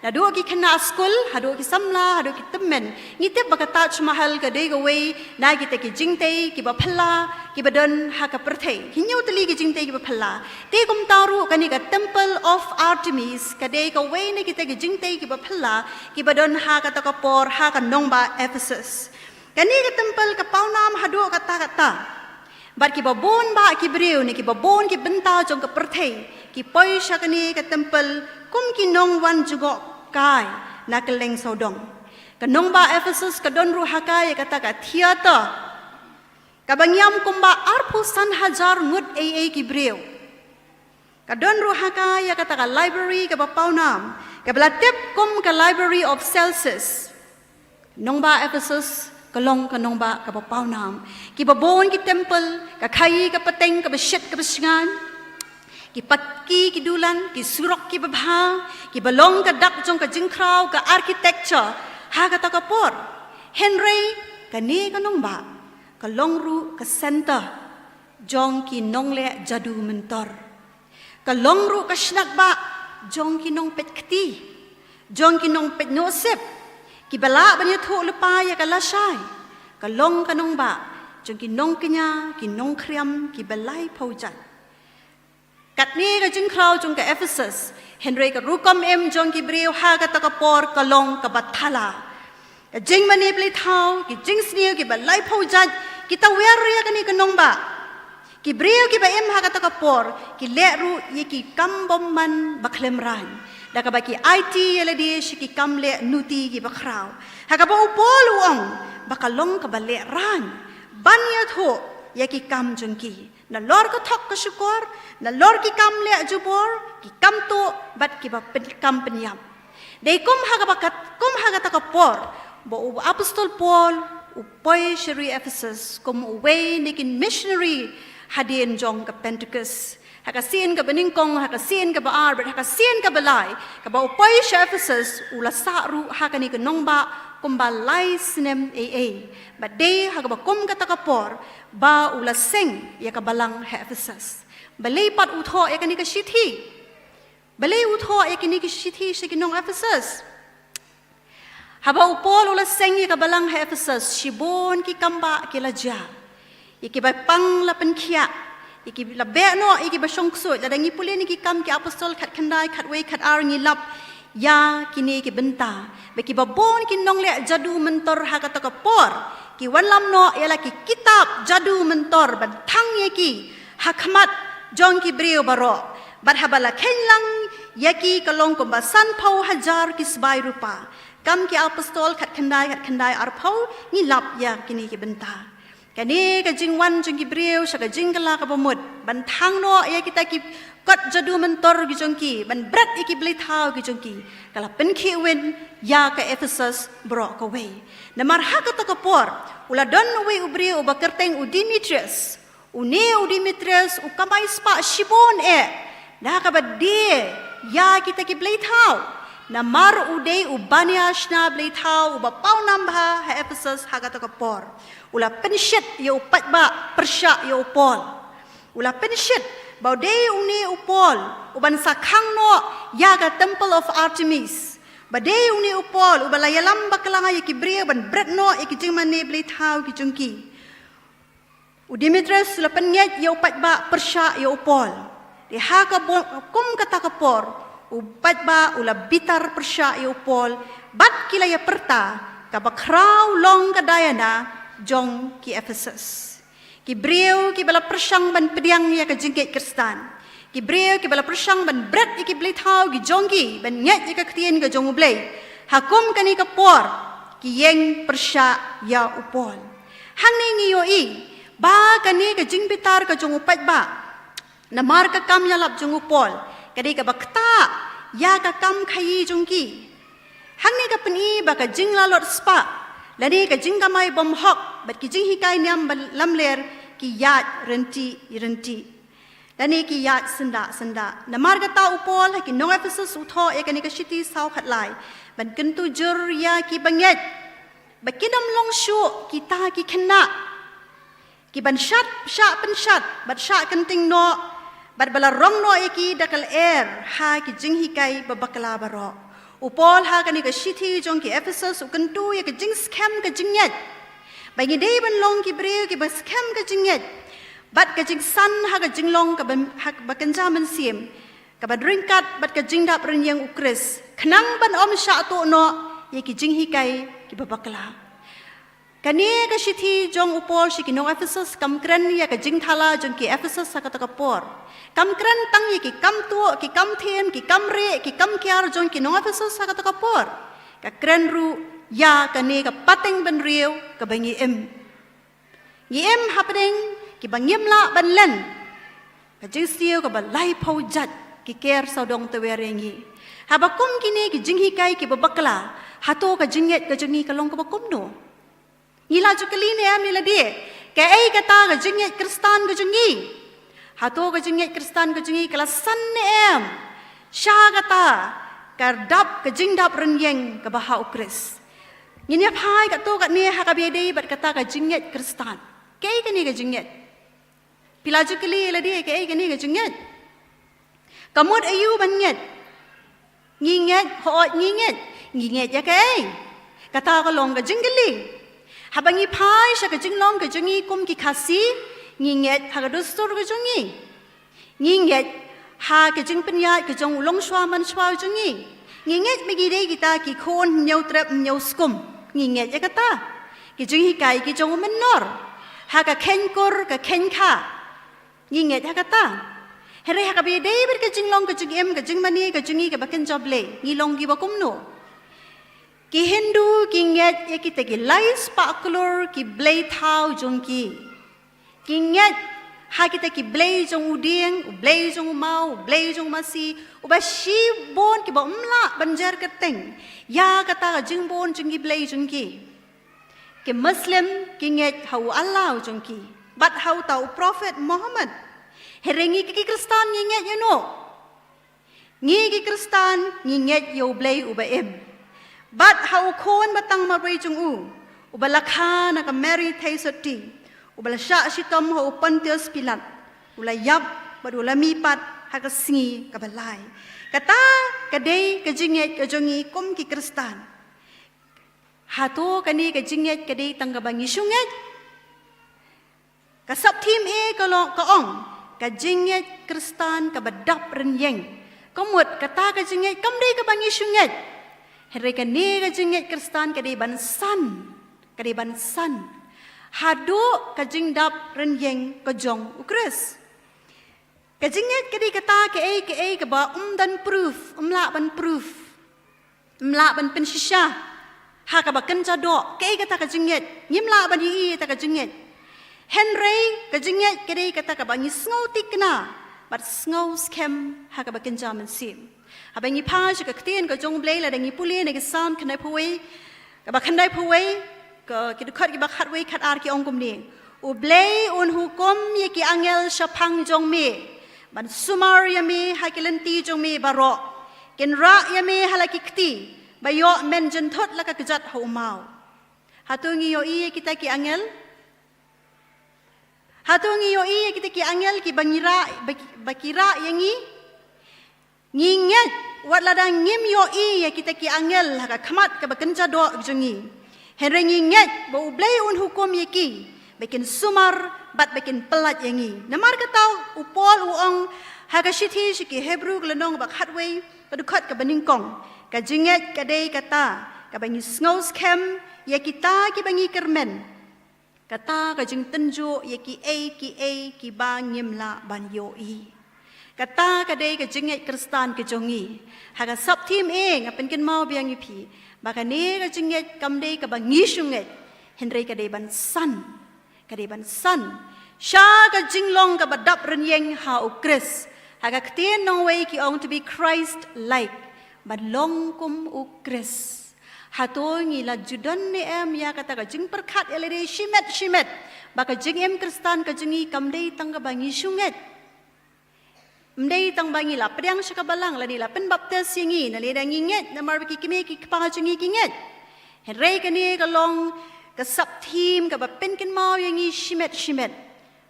Naduh ki khynnah skul, haduh ki samla, haduh ki tymmen. Ngi tip ba ka Taj Mahal ka dei kawei na kita ki jingtei kiba phylla kiba don ha ka pyrthei. Hynñiew tylli ki jingtei kiba phylla. Te kumta ruh kane ka Temple of Artemis ka dei kawei na kita ki jingtei kiba phylla kiba don ha kata ka por ha ka nongbah Ephesus. Kane ka temple ka pawnam haduh katta katta. Bad kiba bun bah ki briew ne kiba bun ki bynta jong ka pyrthei ki poi sha kane ka temple kum ki nongwan jngohkai na kylleng sawdong. Ka nongbah Ephesus ka don ruh ha ka ïa kata ka theater kaba ngiam kumba arphew san hajar ngut ei ei ki briew. Ka don ruh ha ka ïa kata ka library kaba pawnam, kaba la tip kum ka Library of Celsus. Nongbah Ephesus ka long ka nongbah kaba pawnam. Kiba bun ki temple, ka khaïi ka pateng kaba shit kaba shngaiñ, ki pakki ki dulan, ki surok kiba bha, kiba long ka dak jong ka jingkhraw ka architecture ha kata ka por. Hynrei kane ka nongbah ka long ruh ka center jong ki nongleh jadu myntor. Ka long ruh ka shnat bah jong ki nongpeit kti, jong ki nongpeit nohsip, kiba lah ban ïathuh lypa ïa ka lashai. Ka long ka nongbah jong ki nongkñia, ki nongkhriam, kiba laiphew jait. Katne ka jingkhraw jong ka Ephesus, hynrei ka rukom im jong ki briew ha kata ka por ka long kaba thala. Ka jingmane bleithaw, ki jingsniew kiba laiphew jait, ki tawiar ïa kane ka nongbah. Ki briew kiba im ha kata ka por ki leh ruh ïa ki kam bymman ba khlem raiñ, da kaba ki aiti ïa lade sha ki kam leh nuti kiba khraw. Ha kaba u Paul u ong ba ka long kaba lehraiñ ban ïathuh ïa ki kam jong ki, nalor ka thok ka shukor, nalor ki kam leh jubor, ki kam tuh bad kiba pyn-, kam pynïap. Dei kum ha kaba kat-, kum ha kata ka por ba u apostol Paul u poi sha ri Ephesus kum uwei na ki missionary hadien jong ka Pentecost. Ha ka sien kaba nyngkong, ha ka sien kaba ar bad ha ka sien kaba lai, kaba u poi sha Ephesus u la sah ruh ha kane ka nongbah kumba lai snem ei ei. Bad dei ha kaba kum kata ka por ba u la seng ïa ka balang ha Ephesus. Balei pat u thoh ïa kane ka shithi? Balei u thoh ïa kine ki shithi sha ki nong Ephesus? Haba u Paul u la seng ïa ka balang ha Ephesus, shibun ki kam bah ki la jia. Ïa kiba pang la pynkhiah, ïa kiba la beh noh ïa kiba shongksuid. Lada ngi pule na Ki Kam ki Apostol khatkhyndai, khatwei, khatar ngi lap ïa kine ki bynta. Ba kiba bun ki nongleh jadu myntor ha kata ka por ki wanlam noh ïa la ki kitab jadu myntor ban thang ïa ki ha khmat jong ki briew baroh. Bad haba la kheiñ lang ïa ki ka long kumba sanphew hajar ki sbai rupa. Kam ki Apostol khatkhyndai, khatkhyndai arphew, ngi lap ïa kine ki bynta. Kane ka jingwan jong ki briew sha ka jingkylla kaba mut ban thang noh ïa kita ki kot jadu myntor ki jong ki, ban bret ïa ki bleithaw ki jong ki, ka la pynkhih win ïa ka Ephesus baroh kawei. Namar ha kata ka por u la don uwei u briew uba kyrteng u Demetrius. Une u Demetrius u kamai spah shibun eh da kaba die ïa kita ki bleithaw. Namar u dei u bania shna bleithaw uba pawnam bha ha Ephesus ha kata ka por. U la pynshit ïa u paidbah pyrshah ïa u Paul. U la pynshit ba u dei une u Paul uban sa khang noh ïa ka Temple of Artemis. Ba dei une u Paul uba la ïalam bakla ïa ki briew ban bret noh ïa ki jingmane bleithaw ki jong ki. U Demetrius u la pynngeit ïa u paidbah pyrshah ïa u Paul. Te ha ka bo-, kum kata ka por u paidbah u la bitar pyrshah ïa u Paul bad ki la ïa pyrta kaba khraw long ka Diana jong ki Ephesus. Ki briew kiba la pyrshang ban pdiang ïa ka jingngeit Khristan. Ki briew kiba la pyrshang ban bret ïa ki bleithaw ki jong ki ban ngeit ïa ka ktien ka jong U Blei. Ha kum kane ka por ki ïeng pyrshah ïa u Paul. Hangne ngi ïohi ba kane ka jingbitar ka jong u paidbah namar ka kam ïalap jong u Paul ka dei kaba ktah ïa ka kam khaïi jong ki. Hangne ka pyni ba ka jinglalot spah lane ka jingkamai bymhok bad ki jinghikai niam ba lamler ki ïaid ryntih ryntih. Lane ki ïaid syndah syndah. Namar kata u Paul ha ki nong Ephesus u thoh ïa kane ka shithi saw khatlai ban kyntu jur ïa ki bangeit ba kin ym long shuh kita ki khynnah kiban shad, shah pynshat bad shah kynting noh bad ba la rong noh ïa ki da ka lyer ha ki jinghikai ba bakla baroh. U Paul ha kane ka shithi jong ki Ephesus u kyntu ïa ka jingskhem ka jingngeit. Ba ngi dei ban long ki briew kiba skhem ka jingngeit bad ka jingsan ha ka jinglong kaba, ha kaba kynja mynsiem, kaban ryngkat bad ka jingdap rynïeng U Khrist khnang ban ym shah tuh noh ïa ki jinghikai kiba bakla. Kane ka shithi jong u Paul sha ki nong Ephesus kam kren ïa ka jingthala jong ki Ephesus ha kata ka por. Kam kren tang ïa ki kam tuh, ki kam them, ki kam rieh, ki kam kiar jong ki nong Ephesus ha kata ka por. Ka kren ruh ïa kane ka pateng bynriew kaba ngi im. Ngi im hapdeng kiba ngim lah ban len ka jingsniew kaba laiphew jait ki ker sawdong tawiar ïa ngi. Haba kum kine ki jinghikai kiba bakla, hato ka jingngeit ka jong ngi ka long kaba kumno? Ngi la ju kylli ne em ïa lade, kaei kata ka jingngeit Khristan ka jong ngi? Hato ka jingngeit Khristan ka jong ngi ka la san ne em sha kata ka dap, ka jingdap rynïeng kaba ha u Khrist? Ngin ïa phai katto katne ha kaba ïadei bad kata ka jingngeit Khristan. Kaei kane ka jingngeit? Phi la ju kylli ïa lade kaei kane ka jingngeit? Ka mut aïu ban ngeit? Ngi ngeit, hooid ngi ngeit. Ngi ngeit ïa kaei? Kata ka long ka jingkylli. Haba ngi phai sha ka jinglong ka jong ngi kum ki Khasi, ngi ngeit ha ka dustur ka jong ngi. Ngi ngeit ha ka jingpynïaid ka jong u longshuwa manshuwa jong ngi. Ngi ngeit ba ngi dei kita ki khun hynñiew trep hynñiew skum. Ngi ngeit ïa kata. Ki jinghikai ki jong u mynnor ha ka kheiñ kur ka kheiñ kha. Ngi ngeit ha kata. Hynrei ha kaba ïadei bad ka jinglong ka jingim, ka jingmane ka jong ngi kaba kynja Blei, ngi long kiba kumno? Ki Hindu ki ngeit ïa kita ki lai spah klur ki blei thaw jong ki. Ki ngeit ha kita ki blei jong u dieng, u blei jong u maw, u blei jong u masi, uba shibun kiba ym lah ban jer kyrteng ïa kata ka jingbun jong ki blei jong ki. Ki Muslim ki ngeit ha u Allah u jong ki bad ha uta u Prophet Muhammad. Hynrei ngi ki Khristan ngi ngeit ïa uno? Ngi ki Khristan ngi ngeit ïa u Blei uba im bad ha u Khun ba tang marwei jong u, uba la kha na ka Mary Theisotti, uba la shah shitom ha u Pontius Pilat, u la ïap bad u la mihpat ha ka sngi kaba lai. Kata ka dei ka jingngeit ka jong ngi kum ki Khristan. Hato kane ka jingngeit ka dei tang kaba ngi shu ngeit? Ka sap thim A ka long, ka ong, ka jingngeit Khristan kaba dap rynïeng. Ka mut kata ka jingngeit kam dei kaba ngi shu ngeit. Hynrei kane ka jingngeit Khristan ka dei ban san, ka dei ban san haduh ka jingdap rynïeng ka jong u Khrist. Ka jingngeit ka dei kata kaei kaei kaba ym don proof, ym lah ban proof, ym lah ban pynshisha ha kaba kynja doh. Kaei kata ka jingngeit? Ngim lah ban ïohi ïa kata ka jingngeit. Hynrei ka jingngeit ka dei kata kaba ngi sngew thikna bad sngew skhem ha kaba kynja mynsiem. Haba ngi phai sha ka ktien ka jong u Blei, lada ngi pule na ki Salm khyndaiphew wei, kaba khyndaiphew wei, ka, ki dkhot kiba khatwei khatar ki ong kumne: U Blei un hukum ïa ki angel shaphang jong me ban sumar ïa me ha ki lynti jong me baroh. Kin rah ïa me ha la ki kti ba ïoh men jynthut la ka kjat ha u maw. Hato ngi ïohi ïa kita ki angel? Hato ngi ïohi ïa kita ki angel kiba ngi rah, ba ki, ba ki rah ïa ngi? Ngi ngeit wat lada ngim ïohi ïa kita ki angel ha ka khmat kaba kynja doh jong ngi, hynrei ngi ngeit ba U Blei un hukum ïa ki ba kin sumar bad ba kin pyllait ïa ngi. Namar kata u Paul u ong ha ka shithi sha ki Hebru ka lynnong ba khatwei, ka dkhot kaba nyngkong, ka jingngeit ka dei kata kaba ngi sngew skhem ïa kita kiba ngi kyrmen. Kata ka jingtynjuh ïa kiei kiei kiba ngim lah ban ïohi. Kata ka dei ka jingngeit Khristan ka jong ngi. Ha ka sap thim A nga pynkynmaw biang ïa phi ba kane ka jingngeit kam dei kaba ngi shu ngeit, hynrei ka dei ban san. Ka dei ban san sha ka jinglong kaba dap rynïeng ha U Khrist. Ha ka ktien nongwei ki ong to be Christ like, ban long kum U Khrist. Hato ngi la ju don ne em ïa kata ka jingpyrkhat ïa lade shimet shimet ba ka jingim Khristan ka jong ngi kam dei tang kaba ngi shu ngeit? Ym dei tang ba ngi la pdiang sha ka balang lane la pynbaptis ïa ngi, lane da ngi ngeit namar ba ki kmie ki kpa jong ngi ki ngeit. Hynrei kane ka long ka sap thim kaba pynkynmaw ïa ngi shimet shimet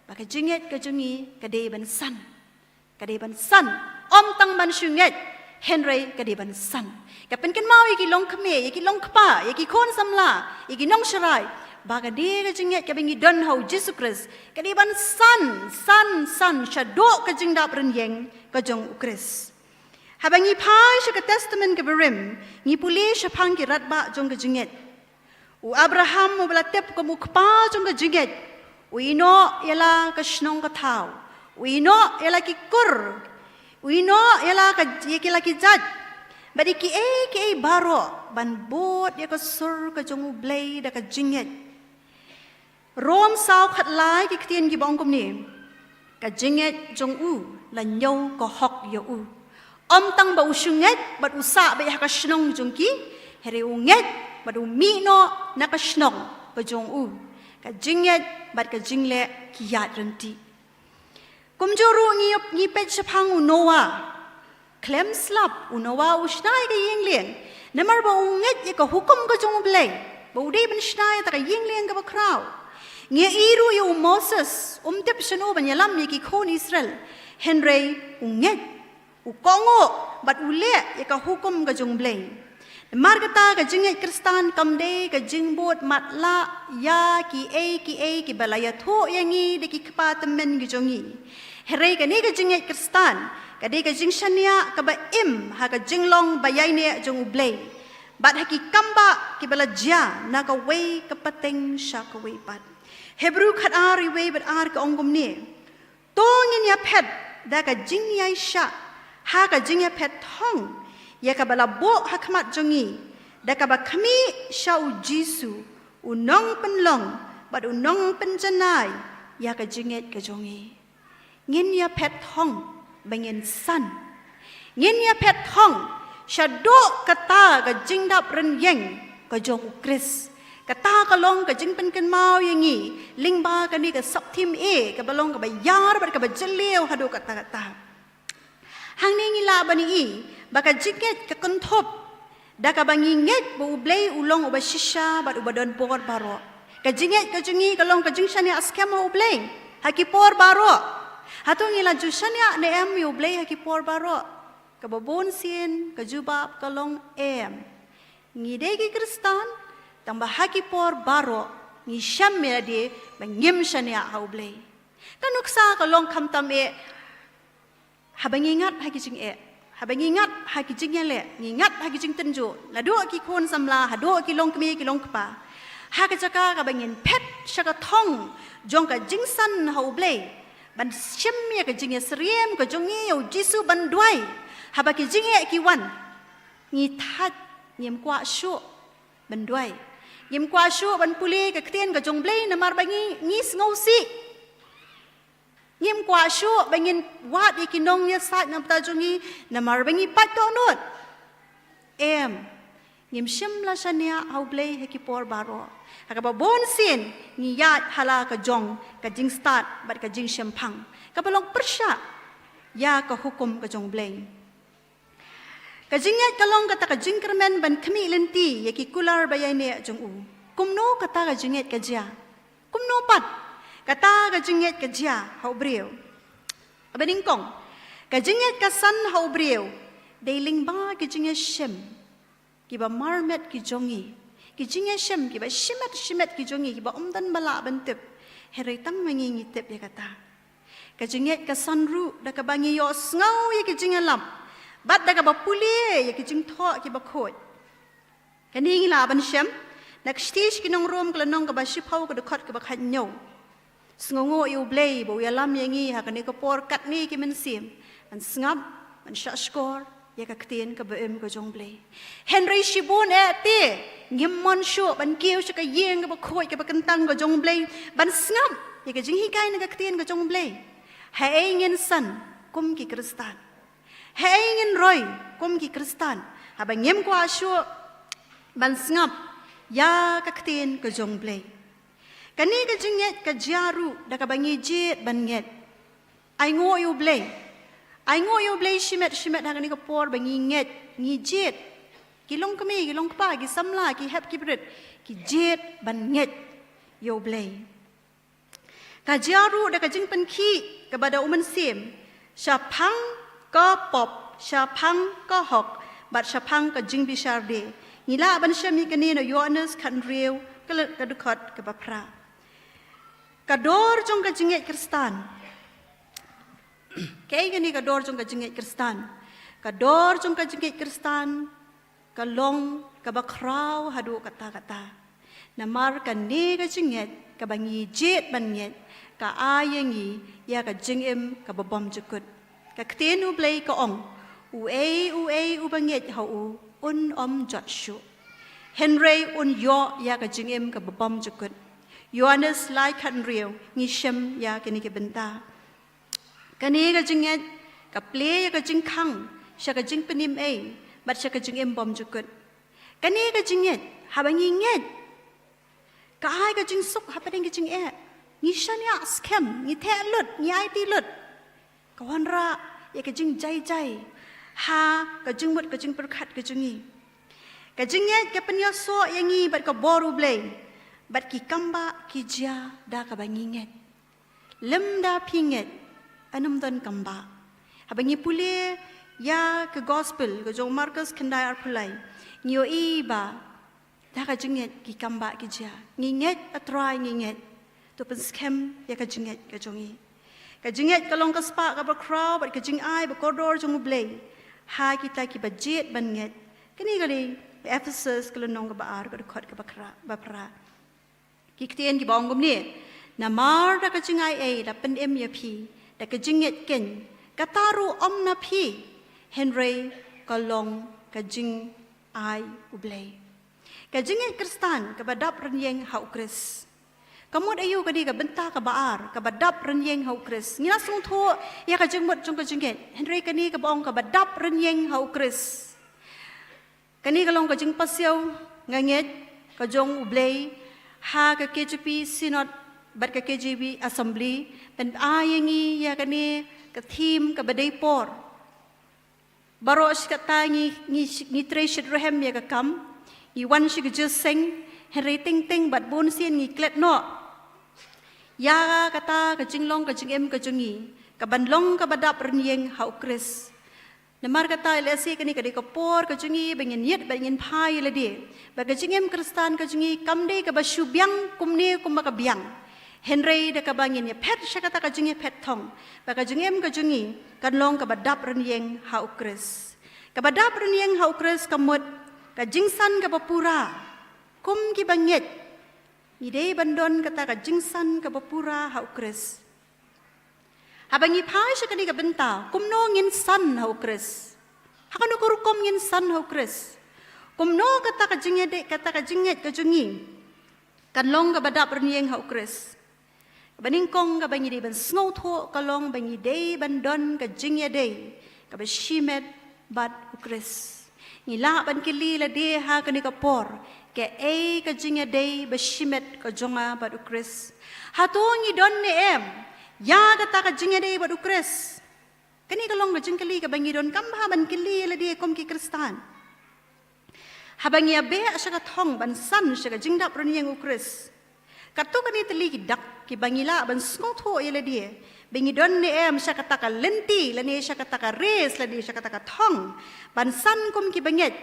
ba ka jingngeit ka jong ngi ka dei ban san. Ka dei ban san. Ym tang ban shu ngeit, hynrei ka dei ban san. Ka pynkynmaw ïa ki longkmie, ïa ki longkpa, ïa ki khun samla, ïa ki nongsharai ba kane ka jingngeit kaba ngi don ha U Jisu Khrist ka dei ban san, san, san shaduh ka jingdap rynïeng ka jong U Khrist. Haba ngi phai sha ka Testament kaba rim, ngi pule shaphang ki radbah jong ka jingngeit. U Abraham uba la tip kum u kpa jong ka jingngeit, u ïehnoh ïa la ka shnong ka thaw, u ïehnoh ïa la ki kur, u ïehnoh ïa la ka, ïa ki la ki jait. Bad ïa kiei kiei baroh ban bud ïa ka sur ka jong U Blei da ka jingngeit. Rom saw khatlai ki ktien kiba ong kumne: Ka jingngeit jong u la ñiew ka hok ïa u, ym tang ba u shu ngeit bad u sah beit ha ka shnong jong ki, hynrei u ngeit bad u mih noh na ka shnong ka jong u. Ka jingngeit bad ka jingleh ki ïaid ryntih. Kumjuh ruh ngi, ngi peit shaphang u Noah. Khlem slap u Noah u shna ïa ka ïing lieng namar ba u ngeit ïa ka hukum ka jong U Blei ba u dei ban shna ïa kata ka ïing lieng kaba khraw. Ngi ïohi ruh ïa u Moses, um tip shano ban ïalam ïa ki khun Israel, hynrei u ngeit, u kohnguh bad u leh ïa ka hukum ka jong U Blei. Namar kata ka jingngeit Khristan kam dei ka jingbud matlah ïa kiei kiei kiba la ïathuh ïa ngi da ki kpa tymmen ki jong ngi. Hynrei kane ka jingngeit Khristan ka dei ka jingshaniah kaba im ha ka jinglong ba ïaineh jong U Blei bad ha ki kambah kiba la jia na kawei ka pateng sha kawei pat. Hebru khatar, wei bad ar ka ong kumne: To ngin ïaphet da ka jingïaishah ha ka jingïaphet thong ïa kaba la buh ha khmat jong ngi, da kaba khmih sha U Jisu, u nongpynlong bad u nongpynjanai ïa ka jingngeit ka jong ngi. Ngin ïaphet thong ba ngin san. Ngin ïaphet thong shaduh kata ka jingdap rynïeng ka jong U Khrist. Kata ka long ka jingpynkynmaw ïa ngi lyngba kane ka sub-theme A kaba long kaba ïar bad kaba jylliew haduh katta katta. Hangne ngi lah ban ïohi ba ka jingngeit ka kynthup da kaba ngi ngeit ba U Blei u long uba shisha bad uba don bor baroh. Ka jingngeit ka jong ngi ka long ka jingshaniah skhem ha U Blei ha ki por baroh. Hato ngi la ju shaniah ne em ïa U Blei ha ki por baroh? Kaba bun sien ka jubab ka long em. Ngi dei ki Khristan, tang ba ha ki por baroh ngi shem ïa lade ba ngim shaniah ha U Blei. Ka nuksa ka long khamtam eh haba ngi ngat ha ki jingeh, haba ngi ngat ha ki jingïaleh, ngi ngat ha ki jingtynjuh, naduh ki khun samla haduh ki longkmie ki longkpa. Ha ka jaka kaba ngin phet sha ka thong jong ka jingsan ha U Blei, ban shim ïa ka jingïasyriem ka jong ngi ïa U Jisu ban duwai haba ki jingeh ki wan, ngi thait, ngim kwah shuh ban duwai. Ngim kwah shuh ban pule ka ktien ka jong U Blei namar ba ngi, ngi sngewsih. Ngim kwah shuh ba ngin wad ïa ki nongïasaid na bynta jong ngi namar ba ngi pait dohnud. Em, ngim shym la shaniah ha U Blei ha ki por baroh. Ha kaba bun sien ngi ïaid ha la ka jong ka jingstad bad ka jingshemphang kaba long pyrshah ïa ka hukum ka jong U Blei. Ka jingngeit ka long kata ka jingkyrmen ban khmih lynti ïa ki kular ba ïaineh jong u. Kumno kata ka jingngeit ka jia? Kumno pat kata ka jingngeit ka jia ha u briew? Kaba nyngkong, ka jingngeit ka san ha u briew dei lyngba ki jingïashem kiba marmet ki jong ngi, ki jingïashem kiba shimet shimet ki jong ngi kiba ym don ba lah ban tip, hynrei tang ma ngi ngi tip ïa kata. Ka jingngeit ka san ruh da kaba ngi ïohsngew ïa ki jingïalam bad da kaba pule ïa ki jingthoh kiba khuid. Kane ngi lah ban shem na ka shithi sha ki nong Rom ka lynnong kaba shiphew ka dkhot kaba khathynñiew. Sngewnguh ïa u Blei ba u ïalam ïa ngi ha kane ka por katne ki mynsiem ban sngap, ban shahshkor ïa ka ktien kaba im ka jong u Blei. Hynrei shibun eh te ngim mon shuh ban kiew sha ka ïing kaba khuid kaba kyntang ka jong u Blei ban sngap ïa ka jinghikai na ka ktien ka jong u Blei. Haei ngin san kum ki Khristan? Haei ngin roi kum ki Khristan haba ngim kwah shuh ban sngap ïa ka ktien ka jong u Blei? Kane ka jingngeit ka jia ruh da kaba ngi jied ban ngeit. Ainguh ïa u Blei. Ainguh ïa u Blei shimet shimet ha kane ka por ba ngi ngeit, ngi jied. Ki longkmie, ki longkpa, ki samla, ki hep ki brit, ki jied ban ngeit ïa u Blei. Ka jia ruh da ka jingpynkhih kaba da u Mynsiem shaphang ka pop, shaphang ka hok bad shaphang ka jingbishar de. Ngi lah ban shem ïa kane na Ïoannis khathynriew ka dkhot kaba phra. Ka dor jong ka jingngeit Khristan. Kaei kane ka dor jong ka jingngeit Khristan? Ka dor jong ka jingngeit Khristan ka long kaba khraw haduh katta katta. Namar kane ka jingngeit kaba ngi jied ban ngeit ka ai ïa ngi ïa ka jingim kaba bymjukut. Ka ktien u Blei ka ong, Uei uei uba ngeit ha u un ym jot shuh, hynrei un ïoh ïa ka jingim kaba bymjukut. Ïoannis lai khathynriew, ngi shem ïa kane ka bynta. Kane ka jingngeit ka plie ïa ka jingkhang sha ka jingpynim ei bad sha ka jingim bymjukut. Kane ka jingngeit, haba ngi ngeit, ka ai ka jingsuk hapdeng ka jingeh. Ngi shaniah skhem, ngi theh lut, ngi aiti lut. Ka wanrah ïa ka jingjai jai ha ka jingmut ka jingpyrkhat ka jong ngi. Ka jingngeit ka pynïasoh ïa ngi bad ka bor U Blei, bad ki kambah ki jia da kaba ngi ngeit. Lymda phi ngeit, yn ym don kambah. Haba ngi pule ïa ka gospel ka jong u Markus khyndai arphew lai, ngi ïohi ba da ka jingngeit ki kambah ki jia. Ngi ngeit, A Trai, ngi ngeit. To pynskhem ïa ka jingngeit ka jong ngi. Ka jingngeit ka long ka spah kaba khraw bad ka jingai ba kordor jong U Blei ha kita kiba jied ban ngeit. Kane ka dei Ephesus ka lynnong kaba ar, ka dkhot kaba phra, ba phra. Ki ktien kiba ong kumne: Namar da ka jingai ei la pynim ïa phi, da ka jingngeit keiñ, kata ruh ym na phi, hynrei ka long ka jingai U Blei. Ka jingngeit Khristan kaba dap rynïeng ha U Khrist. Ka mut aïu kane ka bynta kaba ar, kaba dap rynïeng ha U Khrist? Ngi la sngewthuh ïa ka jingmut jong ka jingngeit, hynrei kane kaba ong kaba dap rynïeng ha U Khrist. Kane ka long ka jingpasiaw, nga ngeit, ka jong U Blei ha ka K J P Synod bad ka K J P Assembly, ban ai ïa ngi ïa kane ka theme kaba dei por. Baroh shi katta ngi, ngi, ngi trei shitrhem ïa ka kam, ngi wan sha ka jingïaseng, hynrei teng teng bad bun sien ngi klet noh ïa kata ka jinglong ka jingim ka jong ngi, kaban long kaba dap rynïeng ha U Khrist. Namar kata, lehse kane ka dei ka por ka jong ngi ba ngin ïit, ba ngin phai ïa lade ba ka jingim Khristan ka jong ngi kam dei kaba shu biang kumne kumba ka biang, hynrei da kaba ngin ïaphet sha kata ka jingïaphet thong, ba ka jingim ka jong ngi kan long kaba dap rynïeng ha U Khrist. Kaba dap rynïeng ha U Khrist ka mut ka jingsan kaba pura. Kum kiba ngeit, ngi dei ban don kata ka jingsan kaba pura ha U Khrist. Haba ngi phai sha kane ka bynta, kumno ngin san ha U Khrist? Ha kano ka rukom ngin san ha U Khrist? Kumno kata ka jingngeit, kata ka jingngeit ka jong ngi kan long kaba dap rynïeng ha U Khrist? Kaba nyngkong kaba ngi dei ban sngewthuh ka long ba ngi dei ban don ka jingïadei kaba shimet bad U Khrist. Ngi lah ban kylli lade ha kane ka por, kaei ka jingïadei ba shimet ka jong nga bad U Khrist? Hato ngi don ne em ïa kata ka jingïadei bad U Khrist? Kane ka long ka jingkylli kaba ngi donkam bha ban kylli ïa lade kum ki Khristan. Haba ngi ïabeh sha ka thong ban san sha ka jingdap rynïeng U Khrist, katto katne tylli ki dak kiba ngi lah ban sngewthuh ïa lade ba ngi don ne em sha kata ka lynti lane sha kata ka race lane sha kata ka thong ban san kum kiba ngeit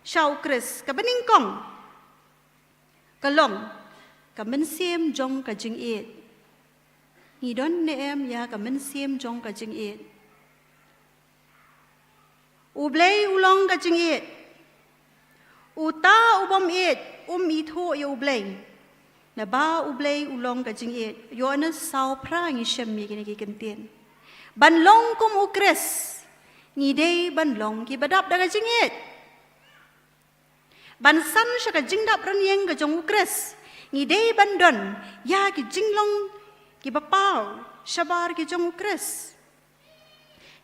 sha U Khrist. Kaba nyngkong ka long ka mynsiem jong ka jingïeit. Ngi don ne em ïa ka mynsiem jong ka jingïeit? U Blei u long ka jingïeit. Uta u bym ïeit um ithuh ïa U Blei, naba U Blei u long ka jingïeit. Ïoannis saw phra ngi shem ïa kine ki kyntien. Ban long kum U Khrist, ngi dei ban long kiba dap da ka jingïeit. Ban san sha ka jingdap rynïeng ka jong U Khrist, ngi dei ban don ïa ki jinglong kiba paw shabar ki jong U Khrist.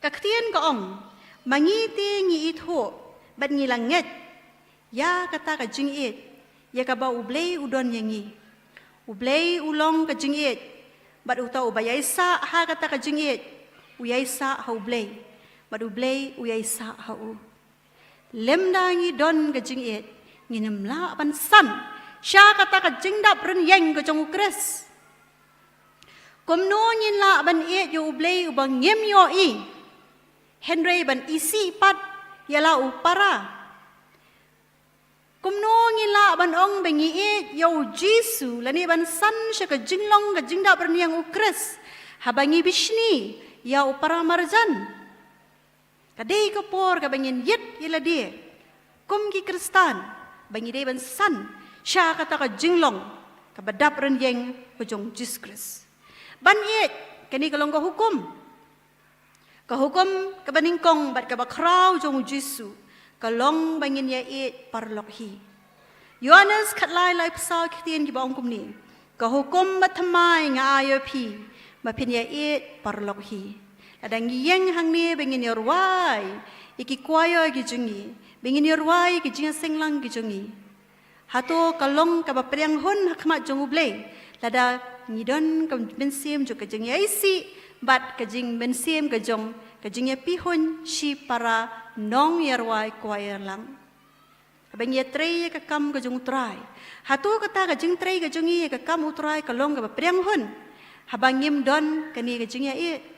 Ka ktien ka ong, ma ngi te ngi ithuh bad ngi la ngeit ïa kata ka jingïeit ïa kaba U Blei u don ïa ngi. U Blei u long ka jingïeit, bad uta uba ïaisah ha kata ka jingïeit u ïaisah ha U Blei, bad U Blei u ïaisah ha u. Lymda ngi don ka jingïeit, ngin ym lah ban san sha kata ka jingdap rynïeng ka jong U Khrist. Kumno ngin lah ban ïeit ïa U Blei uba ngim ïohi, hynrei ban isih pat ïa la u para? Kumno ngin lah ban ong ba ngi ïeit ïa U Jisu lane ban san sha ka jinglong ka jingdap rynïeng U Khrist haba ngi bishni ïa u para marjan? Ka dei ka por kaba ngin ïeit ïa lade kum ki Khristan ba ngi dei ban san sha kata ka jinglong kaba dap rynïeng ka jong U Jisu Khrist. Ban ïeit, kane ka long ka hukum. Ka hukum kaba nyngkong bad kaba khraw jong u Jisu ka long ba ngin ïa ïeit paralok hi. Ïoannis khatlai laiphew saw ki ktien kiba ong kumne: Ka hukum bathymmai nga ai ïa phi, ba phin ïa ïeit paralok hi. Lada ngi ïeng hangne ba ngin ïa rwai ïa ki kwai ki jong ngi, ba ngin ïa rwai ïa ki jingïaseng lang ki jong ngi, hato ka long kaba pdiang hun ha khmat jong U Blei lada ngi don ka mynsiem jong ka jingïaisih bad ka jingmynsiem ka jong ka jingïapyrshang shi para nongïarwai kwai lang? Haba ngi ïatrei ïa ka kam ka jong U Trai, hato kata ka jingtrei ka jong ngi ïa ka kam U Trai ka long kaba pdiang hun haba ngim don kane ka jingïaisih?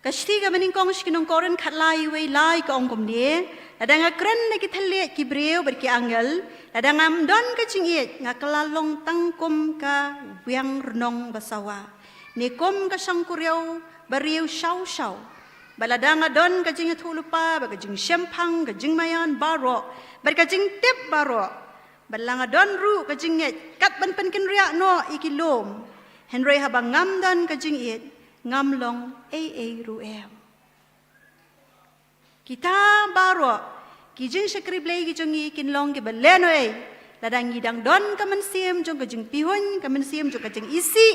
Ka shithi kaba nyngkong sha ki nong Korinth khatlai, wei lai ka ong kumne: Lada nga kren da ki thylliej ki briew bad ki angel, lada ngam don ka jingïeit, nga kylla long tang kum ka wiang rnong basawa, ne kum ka shangkuriaw bariew shaw shaw. Bad lada nga don ka jingïathuhlypa bad ka jingshemphang, ka jingmaïan baroh bad ka jingtip baroh, bad la nga don ruh ka jingngeit kat ban pynkynriah noh ïa ki lum, hynrei haba ngam don ka jingïeit, ngam long ei ei ruh em. Kita baroh ki jingshakri Blei ki jong ngi kin long kiba lehnohei lada ngi dang don ka mynsiem jong ka jingpyrshang, ka mynsiem jong ka jingisih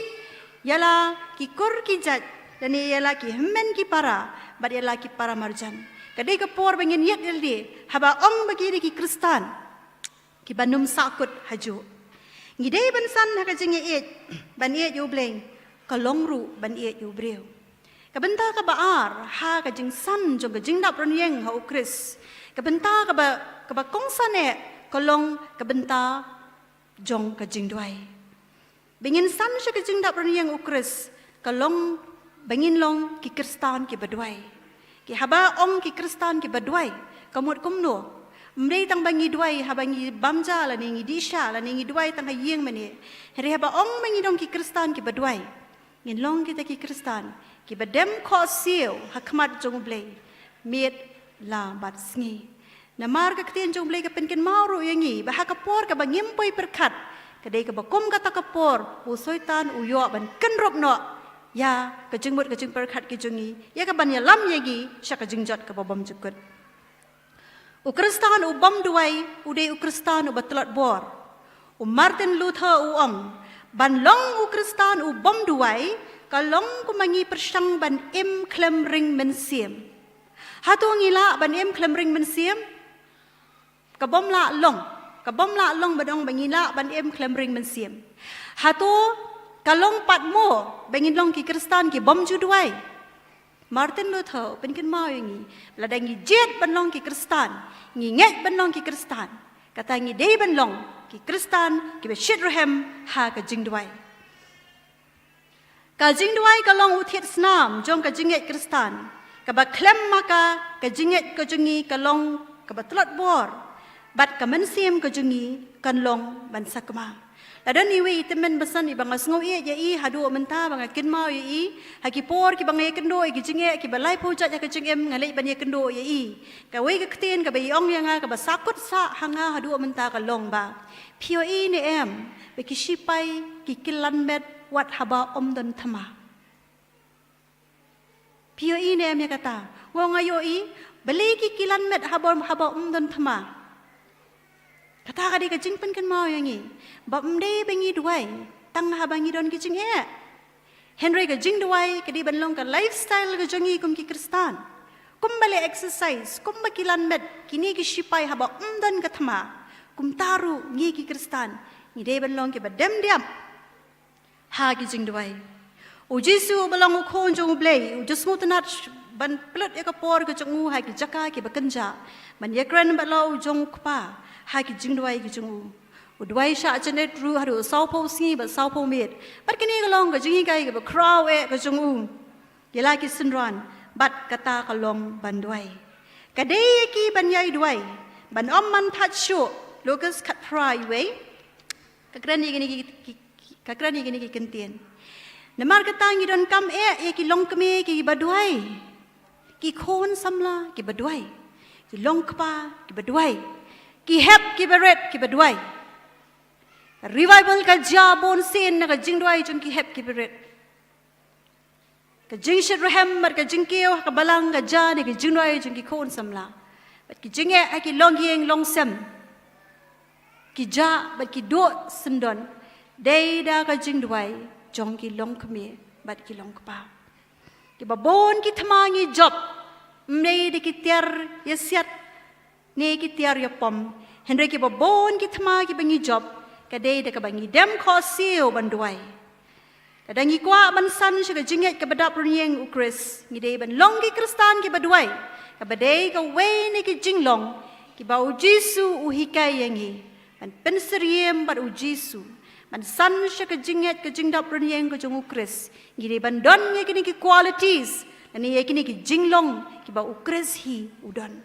ïa la ki kur ki jait, lane ïa la ki hynmen ki para bad ïa la ki para marjan. Ka dei ka por ba ngin ïaid lade haba ong ba ngi dei ki Khristan kiba nym sahkut hajuh. Ngi dei ban san ha ka jingïaieit, ban ïeit ïa U Blei, ka long ruh ban ïeit ïa u briew. Ka bynta kaba ar ha ka jingsan jong ka jingdap rynïeng ha U Khrist, ka bynta kaba, kaba kongsan eh ka long ka bynta jong ka jingduwai. Ba ngin san sha ka jingdap rynïeng U Khrist ka long ba ngin long ki Khristan kiba duwai. Ki haba ong ki Khristan kiba duwai, ka mut kumno? Ym dei tang ba ngi duwai haba ngi bam ja lane ngi dih sha lane ngi duwai tang ha ïing mane. Hynrei haba ong ba ngi long ki Khristan kiba duwai, ngin long kita ki Khristan kiba dem khohsiew ha khmat jong U Blei miet la bad sngi. Namar ka ktien jong U Blei ka pynkynmaw ruh ïa ngi ba ha ka por kaba ngim poi pyrkhat, ka dei kaba kum kata ka por u Soitan u ïoh ban kynrup noh ïa ka jingmut ka jingpyrkhat ki jong ngi, ïa ka ban ïalam ïa ngi sha ka jingjot kaba bymjukut. U Khristan u bym duwai u dei u Khristan uba tlot bor. U Martin Luther u ong, ban long u Khristan u bym duwai ka long kumba ngi pyrshang ban im khlem ring mynsiem. Hato ngi lah ban im khlem ring mynsiem? Ka bym lah long, ka bym lah long ban ong ba ngi lah ban im khlem ring mynsiem. Hato ka long pat mo ba ngin long ki Khristan ki bym ju duwai? Martin Luther u pynkynmaw ïa ngi, lada ngi jied ban long ki Khristan, ngi ngeit ban long ki Khristan, kata ngi dei ban long ki Khristan kiba shitrhem ha ka jingduwai. Ka jingduwai ka long u thied snam jong ka jingngeit Khristan. Kaba khlem ma ka, ka jingngeit ka jong ngi ka long kaba tlot bor, bad ka mynsiem ka jong ngi kan long ban sakma. La don iwei i tymmen basan iba nga sngew ïeit ïa i haduh mynta ba nga kynmaw ïa i. Ha ki por kiba nga ïakynduh ïa ki jingeh kiba laiphew jait ha ka jingim, nga leit ban ïakynduh ïa i. Kawei ka ktien kaba i ong ïa nga kaba sahkut sah ha nga haduh mynta ka long ba, phi ïohi ne em ba ki shipai ki kylan met wat haba ym don thma? Phi ïohi ne em ïa kata? Nga ong nga ïohi. Balei ki kylan met haba, haba ym don thma? Kata ka dei ka jingpynkynmaw ïa ngi ba ym dei ba ngi duwai tang haba ngi don ki jingeh. Hynrei ka jingduwai ka dei ban long ka lifestyle ka jong ngi kum ki Khristan. Kumba leh exercise, kumba kylan met kine ki shipai haba ym don ka thma, kumta ruh ngi ki Khristan ngi dei ban long kiba dem diap ha ki jingduwai. U Jisu uba long u Khun jong U Blei u ju sngewtynnad sh-, ban pynlut ïa ka por ka jong u ha ki jaka kiba kynjah, ban ïakren bad la u jong u Kpa ha ki jingduwai ki jong u. U duwai shah janmiet ruh haduh sawphew sngi bad sawphew miet. Bad kane ka long ka jinghikai kaba khraw eh ka jong u ïa la ki synran, bad kata ka long ban duwai. Ka dei ïa ki ban ïai duwai, ban ym man thait shuh. Lukas khatphra, wei, ka kren ïa kine ki, ki, ki, ka kren ïa kine ki kyntien. Namar kata ngi donkam eh ïa ki longkmie kiba duwai, ki khun samla kiba duwai, ki longkpa kiba duwai, ki hep kiba rit kiba duwai. Revival ka jia bun sien na ka jingduwai jong ki hep kiba rit. Ka jingshitrhem bad ka jingkiew ha ka balang ka jia na ki jingduwai jong ki khun samla. Bad ki jingeh ha ki longïing longsem, ki jah bad ki duh syndon, dei da ka jingduwai jong ki longkmie bad ki longkpa. Kiba bun ki thma ngi jop, ym dei da ki tiar ïasiat ne ki tiar ïapom, hynrei kiba bun ki thma kiba ngi jop, ka dei da kaba ngi dem khohsiew ban duwai. Lada ngi kwah ban san sha ka jingngeit kaba dap rynïeng u Khrist, ngi dei ban long ki Khristan kiba duwai, kaba dei kawei na ki jinglong kiba u Jisu u hikai ïa ngi, ban pynsyriem bad u Jisu, ban san sha ka jingngeit ka jingdap rynïeng ka jong u Khrist, ngi dei ban don ïa kine ki qualities, lane ïa kine ki jinglong kiba u Khrist hi u don.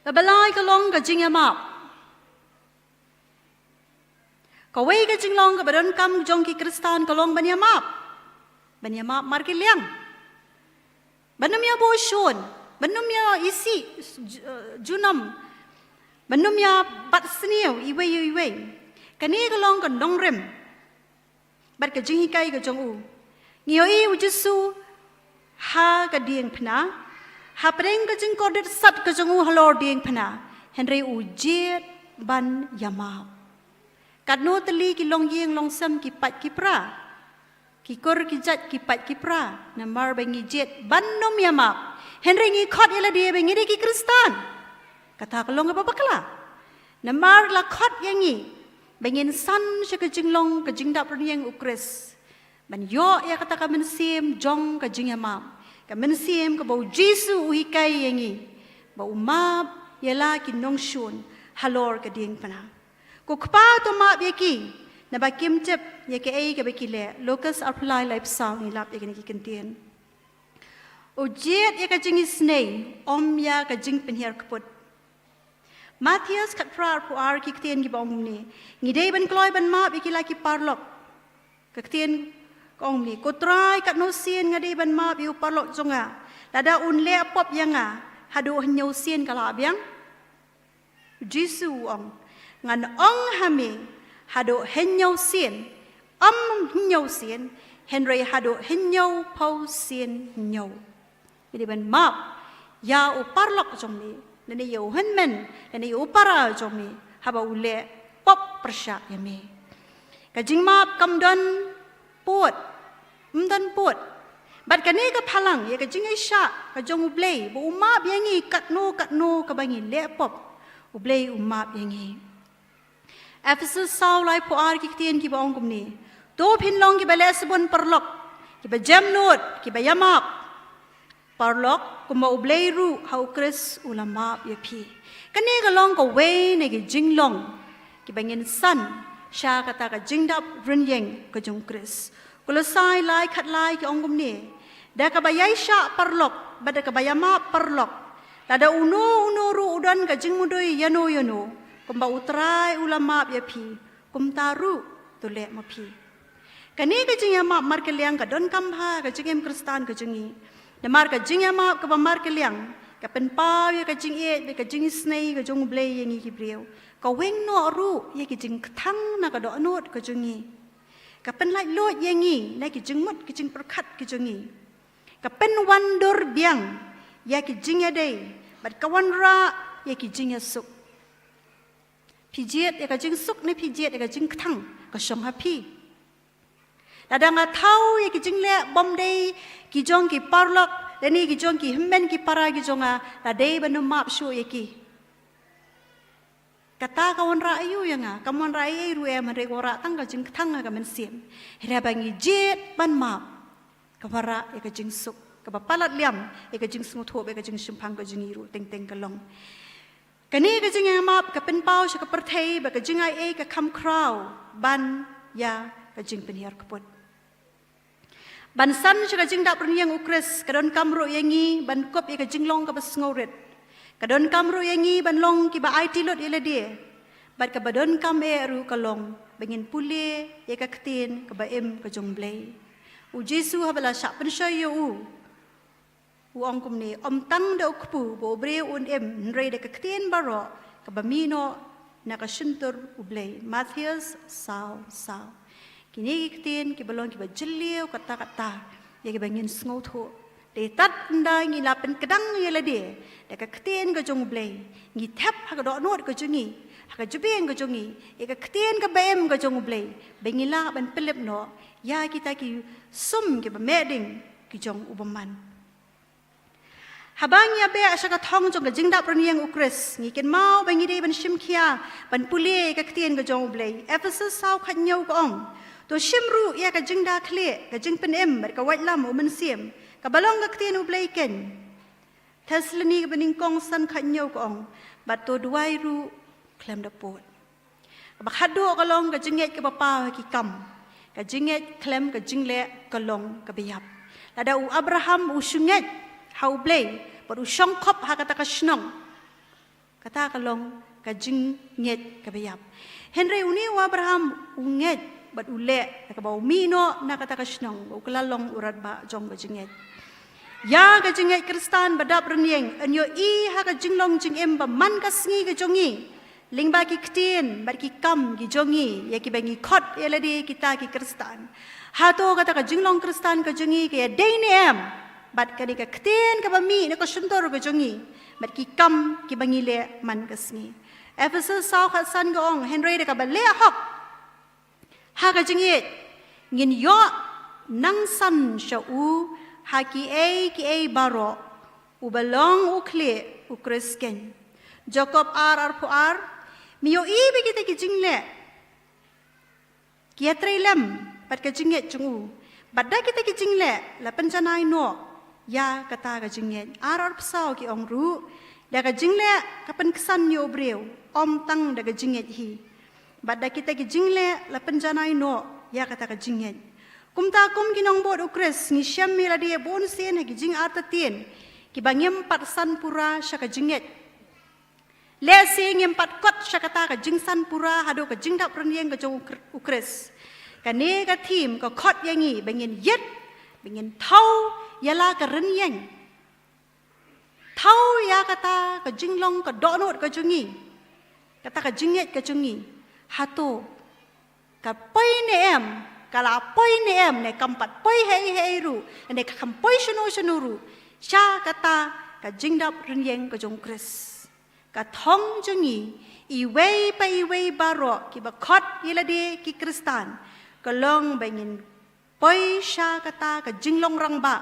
Kaba lai ka long ka jingïamap. Kawei ka jinglong kaba donkam jong ki Khristan ka long ban ïamap. Ban ïamap markylliang. Ban ym ïabuh shun. Ban ym ïa isih ju-, junom. Ban ym ïa bat sniew iwei ïa iwei. Kane ka long ka nongrim bad ka jinghikai ka jong u. Ngi ïohi u Jisu ha ka diengphna, hapdeng ka jingkordit sat ka jong u halor diengphna, hynrei u jied ban ïamap. Katno tylli ki longïing longsem ki pait ki pra, ki kur ki jait ki pait ki pra, namar ba ngi jied ban ym ïamap. Hynrei ngi khot ïa lade ba ngi dei ki Khristan. Kata ka long kaba bakla. Namar la khot ïa ngi ba ngin san sha ka jinglong ka jingdap rynïeng u Khrist, ban ïoh ïa kata ka mynsiem jong ka jingïamap, ka mynsiem kaba u Jisu u hikai ïa ngi, ba u map ïa la ki nongshun halor ka diengphna. Ko Kpa, to map ïa ki, naba kim tip ïa kaei kaba ki leh. Lukas arphew lai, laiphew saw, ngi lap ïa kine ki kyntien. U jied ïa ka jingisynei, ym ïa ka jingpynhiar kput. Mathaios khatphra, arphew ar, ki ktien kiba ong kumne. Ngi dei ban kloi ban map ïa ki la ki paralok. Ka ktien ka ong kumne. Ko Trai, katno sien nga dei ban map ïa u paralok jong nga lada un leh pop ïa nga haduh hynñiew sien ka la biang? U Jisu u ong, ngan ong ha me, haduh hynñiew sien, ym hynñiew sien, hynrei haduh hynñiewphew sien hynñiew. Me dei ban map ïa u paralok jong me, lane ïa u hynmen, lane ïa u para jong me, haba u leh pop pyrshah ïa me. Ka jingmap kam don pud, ym don pud. Bad kane ka phalang ïa ka jingïaishah ka jong U Blei ba u map ïa ngi katno katno kaba ngi leh pop, U Blei u map ïa ngi. Ephesus saw, laiphew ar, ki ktien kiba ong kumne. To phin long kiba leh sbun paralok, kiba jemnud, kiba ïamap paralok, kumba U Blei ruh ha u Khrist u la map ïa phi. Kane ka long kawei na ki jinglong kiba ngin san sha kata ka jingdap rynïeng ka jong u Khrist. Kolosai lai, khatlai, ki ong kumne. Da kaba ïaishah paralok bad da kaba ïamap paralok, lada uno uno ruh u don ka jingmudui ïano ïano, kumba U Trai u la map ïa phi, kumta ruh to leh ma phi. Kane ka jingïamap markylliang ka donkam bha ha ka jingim Khristan ka jong ngi. Namar ka jingïamap kaba markylliang ka pynpaw ïa ka jingïeit bad ka jingisynei ka jong U Blei ïa ngi ki briew. Ka weng noh ruh ïa ki jingkthang na ka dohnud ka jong ngi. Ka pynlaitluid ïa ngi na ki jingmut ki jingpyrkhat ki jong ngi. Ka pynwandur biang ïa ki jingïadei bad ka wanrah ïa ki jingïasuk. Phi jied ïa ka jingsuk ne phi jied ïa ka jingkthang, ka shong ha phi. Lada nga thaw ïa ki jingleh bym dei ki jong ki paralok lane ki jong ki hynmen ki para ki jong nga, la dei ban ym map shuh ïa ki. Kata ka wanrah aïu ïa nga? Kam wanrah ei ei ruh em, hynrei ka wanrah tang ka jingkthang ha ka mynsiem. Hynrei ba ngi jied ban map, ka wanrah ïa ka jingsuk, kaba palat liam ïa ka jingsngewthuh, ïa ka jingshemphang ka jong ngi ruh teng teng ka long. Kane ka jingïamap ka pynpaw sha ka pyrthei ba ka jingaiei ka kham khraw ban ïa ka jingpynhiar kput. Ban san sha ka jingdap rynïeng u Khrist ka donkam ruh ïa ngi ban kup ïa ka jinglong kaba sngewrit. Ka donkam ruh ïa ngi ban long kiba aiti lut ïa lade. Bad kaba donkam eh ruh ka long ba ngin pule ïa ka ktien kaba im ka jong U Blei. U Jisu haba la shah pynshoi ïa u, u ong kumne, ym tang da u kpu ba u briew un im, hynrei da ka ktien baroh kaba mih noh na ka shyntur U Blei. Mathaios saw saw. Kine ki ktien kiba long kiba jylliew katta katta Ïa kiba ngin sngewthuh. Dei tad ynda ngi la pynkdang ïa lade da ka ktien ka jong U Blei, ngi thep ha ka dohnud ka jong ngi, ha ka jubeng ka jong ngi, ïa ka ktien kaba im ka jong U Blei, ba ngi lah ban pynlip noh ïa kita ki sum kiba meh ding ki jong u bymman. Haba ngi ïa beh sha ka thong jong ka jingdap rynïeng U Khrist, ngi kynmaw ba ngi dei ban shim khia, ban pule ïa ka ktien ka jong U Blei. Ephesus saw khathynñiew ka ong: To shim ruh ïa ka jingda khlieh, ka jingpynim bad ka waitlam U Mynsiem, kaba long ka ktien U Blei keiñ. Thessaloni kaba nyngkong san khathynñiew ka ong: Bad to duwai ruh khlem da pud. Kaba khatduh ka long ka jingngeit kaba paw ha ki kam. Ka jingngeit khlem ka jingleh ka long kaba ïap. Lada u Abraham u shu ngeit ha U Blei bad u shongkop ha kata ka shnong, kata ka long ka jingngeit kaba ïap. Hynrei une u Abraham u ngeit bad u leh, kaba u mih noh na kata ka shnong, u kylla long u radbah jong ka jingngeit. Ïa ka jingngeit Khristan ba dap rynïeng yn ïohi ha ka jinglong jingim ba man ka sngi ka jong ngi, lyngba ki ktien bad ki kam ki jong ngi ïa kiba ngi khot ïa lade kita ki Khristan. Hato kata ka jinglong Khristan ka jong ngi ka ïadei ne em bad kane ka ktien kaba mih na ka shyntur ka jong ngi bad ki kam kiba ngi leh man ka sngi? Ephesus saw khatsan ka ong: Hynrei da kaba leh hok ha ka jingngeit, ngin ïoh nang san sha u ha kiei kiei baroh, uba long u khlieh, U Khrist keiñ. Jakob ar arphew ar: Me ïohi ba kita ki jingleh ki ïatrei lem bad ka jingngeit jong u, bad da kita ki jingleh la pynjanai noh ïa kata ka jingngeit. Ar arphew saw ki ong ruh: Da ka jingleh ka pynksan ïa u briew, ym tang da ka jingngeit hi. Bad da kita ki jingleh la pynjanai noh ïa kata ka jingngeit. Kumta kum ki nongbud U Khrist, ngi shem ïa lade bunsien ha ki jingartatien kiba ngim pat san pura sha ka jingngeit. Lehse ngim pat kot sha kata ka jingsan pura haduh ka jingdap rynïeng ka jong U Khr-, U Khrist. Kane ka thim ka khot ïa ngi ba ngin ïit, ba ngin thaw ïa la ka rynïeng. Thaw ïa kata ka jinglong ka dohnud ka jong ngi, kata ka jingngeit ka jong ngi. Hato ka poi ne em, ka la poi ne em, ne kam pat poi ha ei ha ei ruh, ne ka kam poi shano shano ruh, sha kata ka jingdap rynïeng ka jong U Khrist. Ka thong jong ngi, iwei pa iwei baroh kiba khot ïa lade ki Khristan, ka long ba ngin poi sha kata ka jinglong rangbah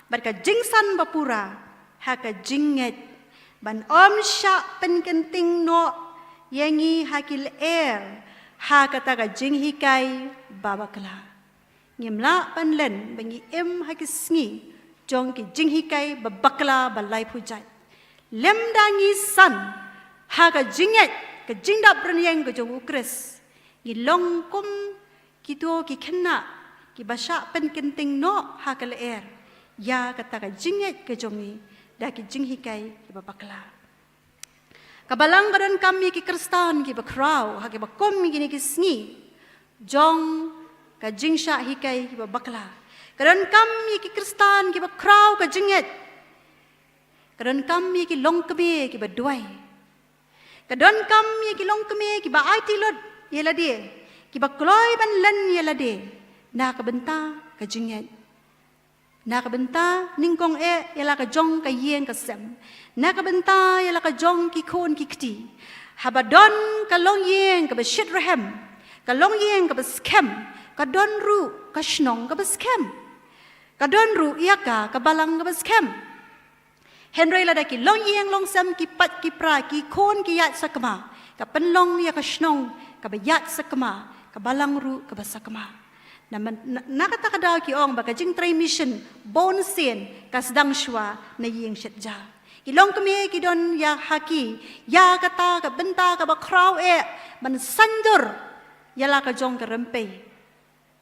bad ka jingsan ba pura ha ka jingngeit, ban ym shah pynkynting noh ïa ngi ha ki lyer ha kata ka jinghikai ba bakla. Ngim lah ban len ba ngi im ha ki sngi jong ki jinghikai ba bakla ba laiphew jait. Lymda ngi san ha ka jingngeit, ka jingdap rynïeng ka jong U Khrist, ngi long kum kito ki khynnah kiba shah pynkynting noh ha ka lyer ïa kata ka jingngeit ka jong ngi da ki jinghikai kiba bakla. Ka Balang ka donkam ïa ki Khristan kiba khraw ha kiba kum kine ki sngi jong ka jingshah hikai kiba bakla. Ka donkam ïa ki Khristan kiba khraw ka jingngeit. Ka donkam ïa ki longkmie kiba duwai. Ka donkam ïa ki longkmie kiba aiti lut ïa lade, kiba kloi ban len ïa lade na ka bynta ka jingngeit. Na ka bynta nyngkong eh ïa la ka jong ka ïing ka sem. Na ka bynta ïa la ka jong ki khun ki kti. Haba don ka longïing kaba shit rhem, ka longïing kaba skhem, ka don ruh ka shnong kaba skhem. Ka don ruh ïa ka, ka balang kaba skhem. Hynrei lada ki longïing longsem ki pait ki pra, ki khun ki ïaid sakma, ka pynlong ïa ka shnong kaba ïaid sakma, ka balang ruh kaba sakma. Na, na, na kata ka daw ki ong ba ka jingtrei mission bunsien ka sdang shuwa na ïing shet ja. Ki longkmie ki don ïa ha ki ïa kata ka bynta kaba khraw eh ban saiñdur ïa la ka jong ka rympei.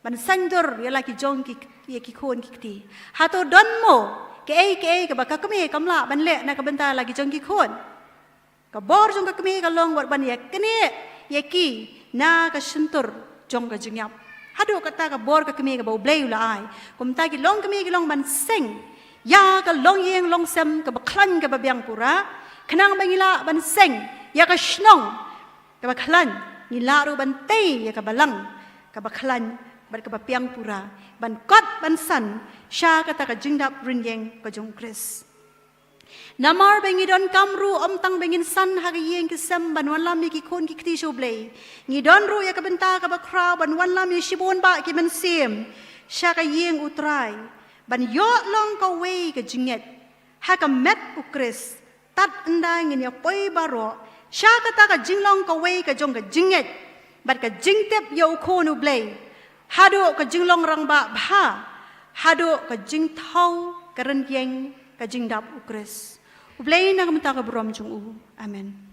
Ban saiñdur ïa la ki jong ki, ïa ki khun ki kti. Hato don mo kaei kaei kaba ka kmie kam lah ban leh na ka bynta la ki jong ki khun? Ka bor jong ka kmie ka long wat ban ïa knieh ïa ki na ka shyntur jong ka jingïap. Haduh kata ka bor ka kmie kaba U Blei u la ai. Kumta ki longkmie ki long ban seng ïa ka longïing longsem kaba khlaiñ kaba biang pura, khnang ba ngi lah ban seng ïa ka shnong kaba khlaiñ, ngi lah ruh ban tei ïa ka balang kaba khlaiñ bad kaba piang pura, ban kot ban san sha kata ka jingdap rynïeng ka jong Khrist. Namar ba ngi donkam ruh ym tang ba ngin san ha ka ïing ka sem ban wanlam ïa ki khun ki kti sha U Blei. Ngi don ruh ïa ka bynta kaba khraw ban wanlam ïa shibun bah ki mynsiem sha ka ïing U Trai, ban ïoh long kawei ka jingngeit ha ka met U Khrist. Tad ynda ngin ïa poi baroh sha kata ka jinglong kawei ka jong ka jingngeit bad ka jingtip ïa U Khun U Blei, haduh ka jinglong rangbah bha, haduh ka jingthaw ka rynïeng ka jingdap U Khrist. U Blei na ka bynta ka burom jong u. Amen.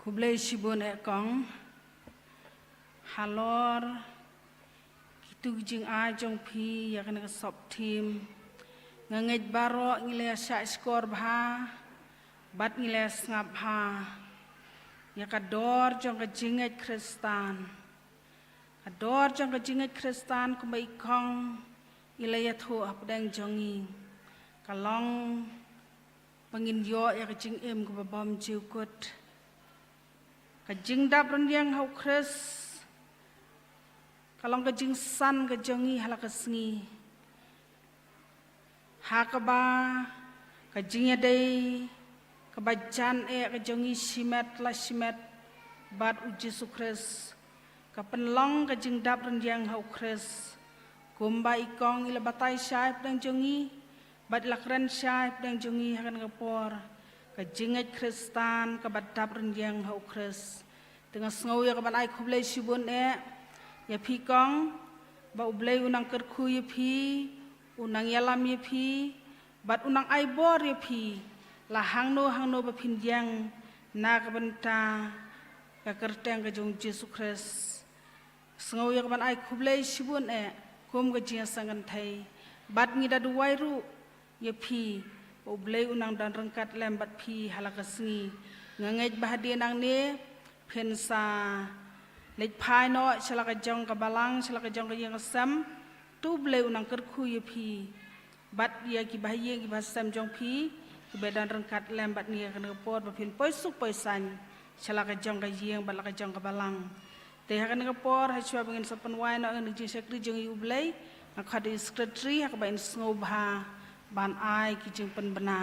Khublei shibun eh kong. Halor kitu ki jingai jong phi ïa kane ka sop thim, nga ngeit baroh ngi la ïa shah shkor bha bad ngi la ïa sngap bha ïa ka dor jong ka jingngeit Khristan. Ka dor jong ka jingngeit Khristan kumba i kong i la ïathuh hapdeng jong ngi, ka long ba ngin ïoh ïa ka jingim kaba bymjukut. Ka jingdap rynïeng ha U Khrist ka long ka jingsan ka jong ngi ha la ka sngi, ha kaba ka jingïadei kaba jan eh ka jong ngi shimet la shimet bad U Jisu Khrist ka pynlong ka jingdap rynïeng ha U Khrist. Kumba i kong i la batai shai hapdeng jong ngi bad i la kren shai hapdeng jong ngi ha kane ka por, ka jingngeit Khristan kaba dap rynïeng ha U Khrist. Te nga sngew ïa ka ban ai khublei shibun eh ïa phi kong, ba U Blei u nang kyrkhu ïa phi, u nang ïalam ïa phi bad u nang ai bor ïa phi la hangno hangno ba phin ïeng na ka bynta ka kyrteng ka jong U Jisu Khrist. Sngew ïa ka ban ai khublei shibun eh kum ka jingïaseng kynthei bad ngi da duwai ruh ïa phi ba U Blei u nang don ryngkat lem bad phi ha la ka sngi. Nga ngeit ba hadien nangne phin sa leit phai noh sha la ka jong ka balang, sha la ka jong ka ïing ka sem. To U Blei u nang kyrkhu ïa phi bad ïa ki bahaïing ki bahasem jong phi kiba don ryngkat lem bad ngi ha kane ka por ba phin poi suk poi saiñ sha la ka jong ka ïing bad la ka jong ka balang. Te ha kane ka por, ha shuwa ba ngin sa pynwai noh ïa ka jingshakri jong i U Blei, nga khot ïa i Secretary ha kaba in sngewbha ban ai ki jingpynbna.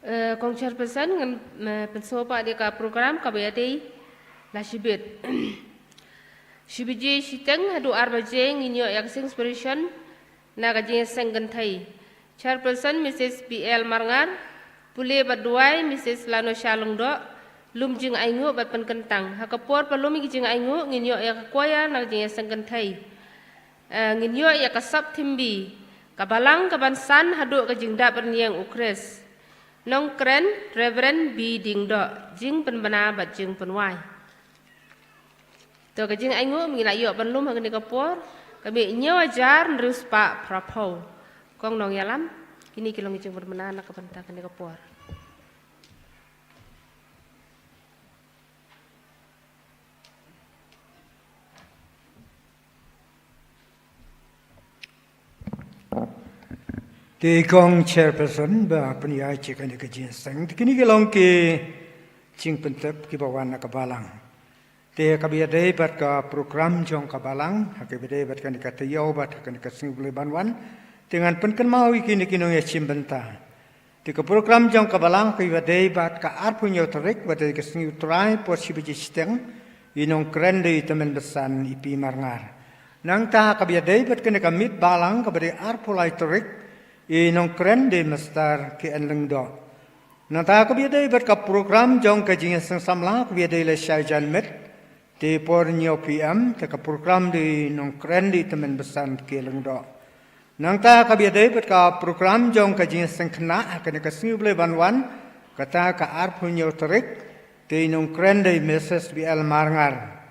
Eh, kong Chairperson, ngan, eh, pynsngewbha ïa ka program kaba ïadei la shibit. Shi baje shiteng haduh ar baje ngin ïoh ïa ka sing inspiration na ka jingïaseng kynthei. Chairperson Missus B L Marngar, pule bad duwai Missus Lanosha Lyngdoh, lum jingainguh bad pynkyntang. Ha ka por ba lum ïa ki jingainguh ngin ïoh ïa ka choir na ka jingïaseng kynthei. Eh, ngin ïoh ïa ka sop thim B, ka balang kaban san haduh ka jingdap rynïeng U Khrist. Nongkren Reverend B Diengdoh, jingpynbna bad jingpynwai. To ka jingainguh ba ngi la ïoh ban lum ha kane ka por ka mih hynñiew hajar hynriew spah phraphew. Kong nongïalam, kine ki long ki jingpynbna na ka bynta kane ka por. Te kong Chairperson ba pynïaid ïa kane ka jingïaseng. Te kine ki long ki jingpyntip kiba wan na ka balang. Te ha kaba ïadei bad ka program jong ka balang, ha kaba ïadei bad kane ka taïew bad ha kane ka sngi U Blei ban wan, te ngan pynkynmaw ïa kine ki nongïashim bynta. Te ka program jong ka balang ha kaba ïadei bad ka arphew hynñiew tarik, ba dei ka sngi U Trai, por shi baje shiteng, i nongkren dei i tymmen basan i P Marngar. Nangta ha kaba ïadei bad kane ka miet balang kaba dei arphew lai tarik, i nongkren dei Mister K N Lyngdoh. Nangta ha kaba ïadei bad ka program jong ka jingïaseng samla, ha kaba ïadei lashai janmiet, te por hynñiew P M, te ka program dei nongkren dei tymmen basan K Lyngdoh. Nangta ha kaba ïadei bad ka program jong ka jingïaseng khynnah ha kane ka sngi U Blei ban wan, kata ka arphew hynñiew tarik, te i nongkren dei Missus B L Marngar.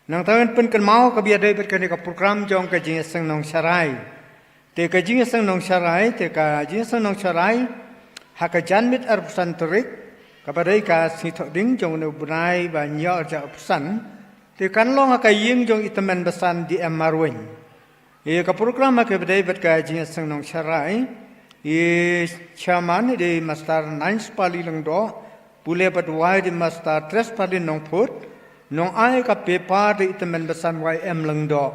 Nangta ngan pynkynmaw ha kaba ïadei bad kane ka program jong ka jingïaseng nongsharai. Te ka jingïaseng nongsharai, te ka jingïaseng nongsharai ha ka janmiet arphew san tarik, Kaba dei ka sngi thoh ding jong une u bnai ba hynñiewphew san, te kan long ha ka ïing jong i tymmen basan D M Marwein. Ïa ka program ha kaba dei bad ka jingïaseng nongsharai, i chairman i dei Master Nine Spali Lyngdoh, pule bad wai i dei Master Tres Spali Nongphut, nongai ka paper dei i tymmen basan Y M Lyngdoh.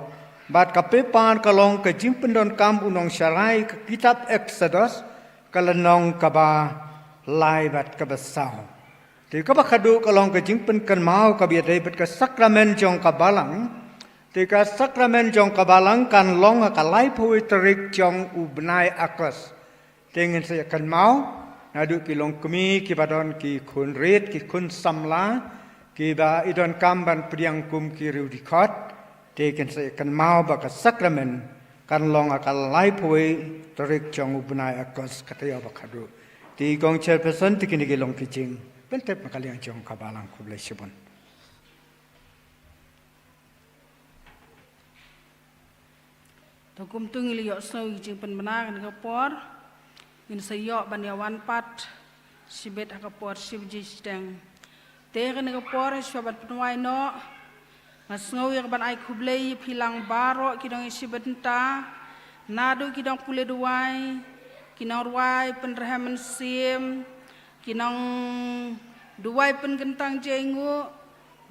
Bad ka paper ka long ka jingpyndonkam u nongsharai ka kitab Exodus, ka lynnong kaba lai bad kaba saw. Te kaba khadduh ka long ka jingpynkynmaw kaba ïadei bad ka sakramen jong ka balang. Te ka sakramen jong ka balang kan long ha ka laiphew tarik jong u bnai August. Te ngin sa ïakynmaw naduh ki longkmie kiba don ki khun rit, ki khun samla, kiba i donkam ban pdiang kum ki riew dkhot. Te ngin sa ïakynmaw ba ka sakramen kan long ha ka laiphew tarik jong u bnai August, ka taïew ba khadduh. Te i kong chairperson, te kine ki long ki jingpyntip na ka liang jong ka balang. Khublei shibun. To kumtu ngi la ïohsngew ïa ki jingpynbna kane ka por. Ngin sa ïoh ban ïa wan pat shibit ha ka por shi baje shiteng. Te kane ka por shuwa ban pynwai noh, nga sngew ïa ka ban ai khublei ïa phi lang baroh ki nongïashibit bynta, naduh ki nongpule duwai, ki nongrwai pynrhem mynsiem, ki nongduwai pynkyntang jainguh,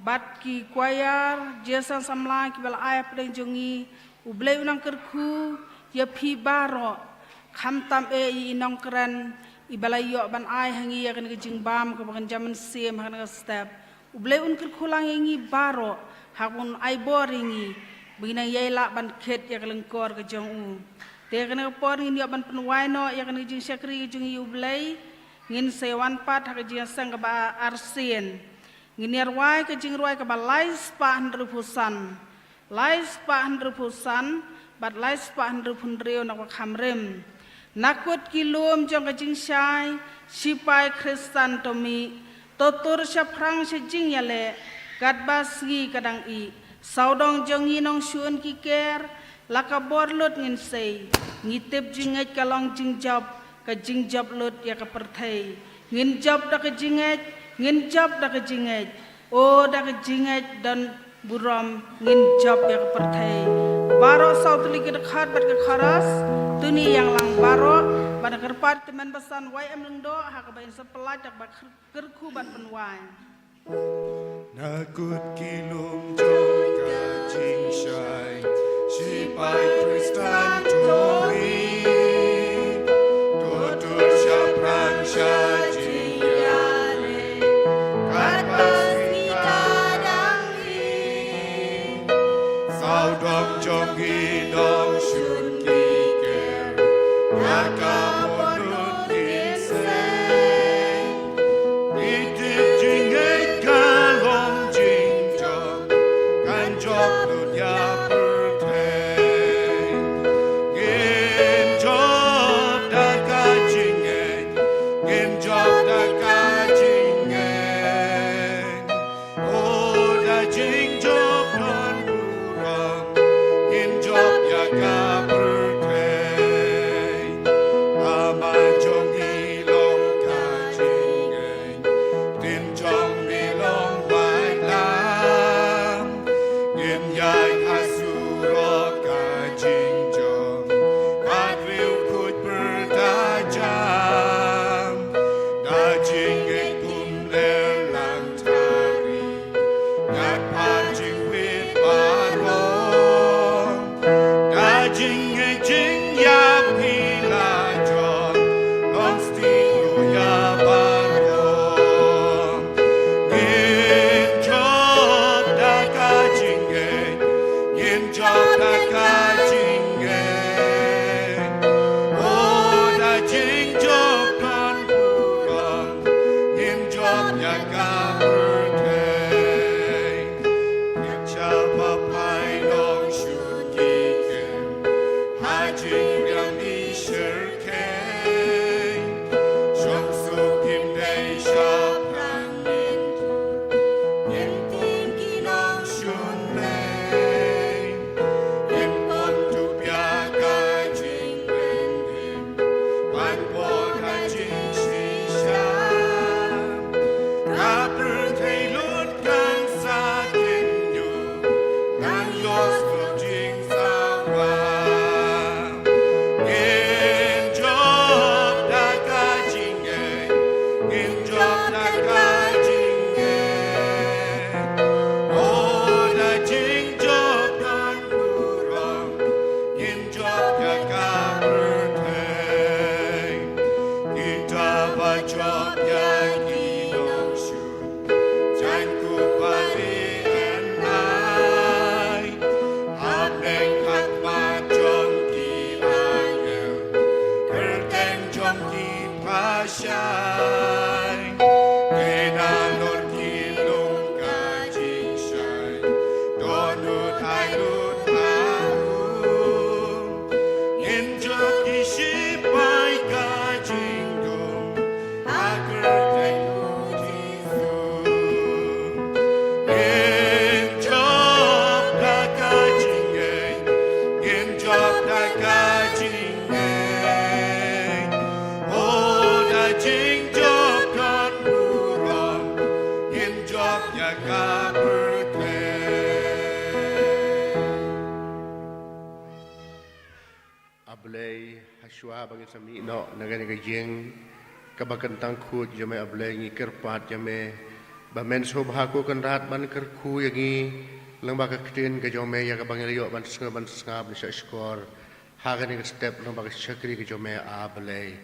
bad ki choir, jingïaseng samla kiba la ai hapdeng jong ngi. U Blei un nang kyrkhu ïa phi baroh, khamtam eh ïa i nongkren iba la ïoh ban ai ha ngi ïa kane ka jingbam kaba kynja mynsiem ha kane ka step. U Blei un kyrkhu lang ïa ngi baroh, ha kaba un ai bor ïa ngi ba ngin nang ïai lah ban kit ïa ka lyngkor ka jong u. Te kane ka por ngin ïoh ban pynwai noh ïa kane ka jingshakri ka jong ngi ïa U Blei. Ngin sa ïa wan pat ha ka jingïaseng kaba arsien. Ngin ïa rwai ka jingrwai kaba lai spah hynriewphew san, lai spah hynriewphew san bad lai spah hynriewphew hynriew na kaba kham rim. Na kut ki lum jong ka jingshai, shipai Khristan to mih, to tur shaphrang sha jingïaleh, katba sngi ka dang ih, sawdong jong ngi nongshun ki ker, la ka bor lut ngin sei. Ngi tip jingngeit ka long jingjop, ka jingjop lut ïa ka pyrthei. Ngin jop da ka jingngeit, ngin jop da ka jingngeit. O da ka jingngeit don burom ngin jop ïa ka pyrthei. Baroh saw tylli ki dkhot bad ka chorus, to ngin ïalang baroh, bad kyrpad tymmen basan Y M Lyngdoh, ha kaba in sa pynlait da kaba kyr-, kyrkhu bad pynwai. Na kut ki lum jong ka jingshai, shipai Khristan to mih, to tur shaphrang sha jingïaleh, katba sngi ka dang ih, sawdong jong ngi nongshun ki ker, ïa ka bor lut ngin sei. Ngi tip jingngeit ka long jingjop, kan jop lut ïa pyrthei. Jop ïa ki nongshun, jan ku pari en ai. Hapdeng ha khmat jong ki angel, kyrteng jong ki pha shai. Te nalor ki long ka jingshai, dohnud ai lut harum. Ngin jop ki shipai ka jingdum, ha kyrteng U Jisu. Ngin jop da ka jingngeit, ngin jop da ka jingngeit. Oh, da jingjop don burom, ngin jop ïa ka pyrthei. A Blei, ha shuwa ba ngin sa mih noh na kane ka ïing kaba kyntang khuid jong me, A Blei, ngi kyrpad ïa me ba men sngewbha ko Kynrad ban kyrkhu ïa ngi lyngba ka ktien ka jong me, ïa kaba ngi la ïoh ban sngap, ban sngap na shah-, shkor ha kane ka step lyngba ka shakri ka jong me, A Blei.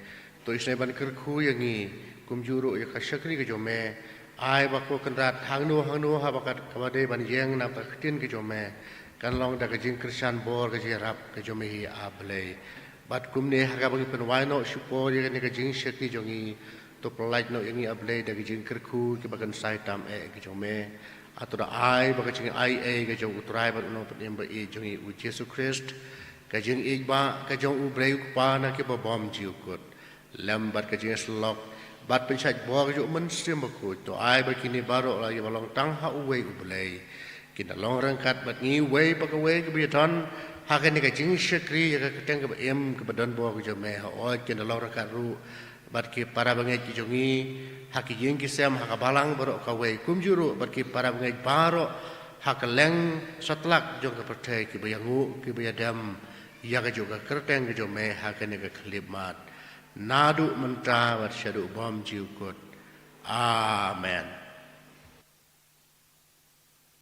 To isynei ban kyrkhu ïa ngi, kumjuh ruh ïa ka shakri ka jong me. Ai ba ko Kynrad, hangno hangno haba ka, kaba dei ban ïeng na ka ktien ka jong me, kan long da ka jingkyrshan bor, ka jingïarap ka jong me hi, A Blei. Bad kumne ha kaba ngi pynwai noh shipor ïa kane ka jingshakri jong ngi, to pyllait noh ïa ngi, A Blei, da ka jingkyrkhu kaba kynsai tam eh ka jong me. Hato da ai ba ka jingai ei ka jong U Trai bad U Nongpynim ba ïeit jong ngi U Jisu Khrist, ka jingïeit ba ka jong U Blei U Kpa na kiba bymjukut, lem bad ka jingïasyllok bad pynshait bor ka jong U Mynsiem Bakhuid, to ai ba kine baroh la ïa ba long tang ha uwei U Blei, kin da long ryngkat bad ngi uwei pa kawei, kiba ïadon ha kane ka jingshakri ïa ka kyrteng kaba im kaba don bor ka jong me. Hooid, kin da long ryngkat ruh bad ki para bangeit ki jong ngi ha ki ïing ki sem, ha ka balang baroh kawei, kumjuh ruh bad ki para bangeit baroh ha kylleng satlak jong ka pyrthei, kiba ïanguh kiba ïadem ïa kajuh ka kyrteng ka jong me ha kane ka khyllipmat, naduh mynta bad shaduh bymjukut. Amen.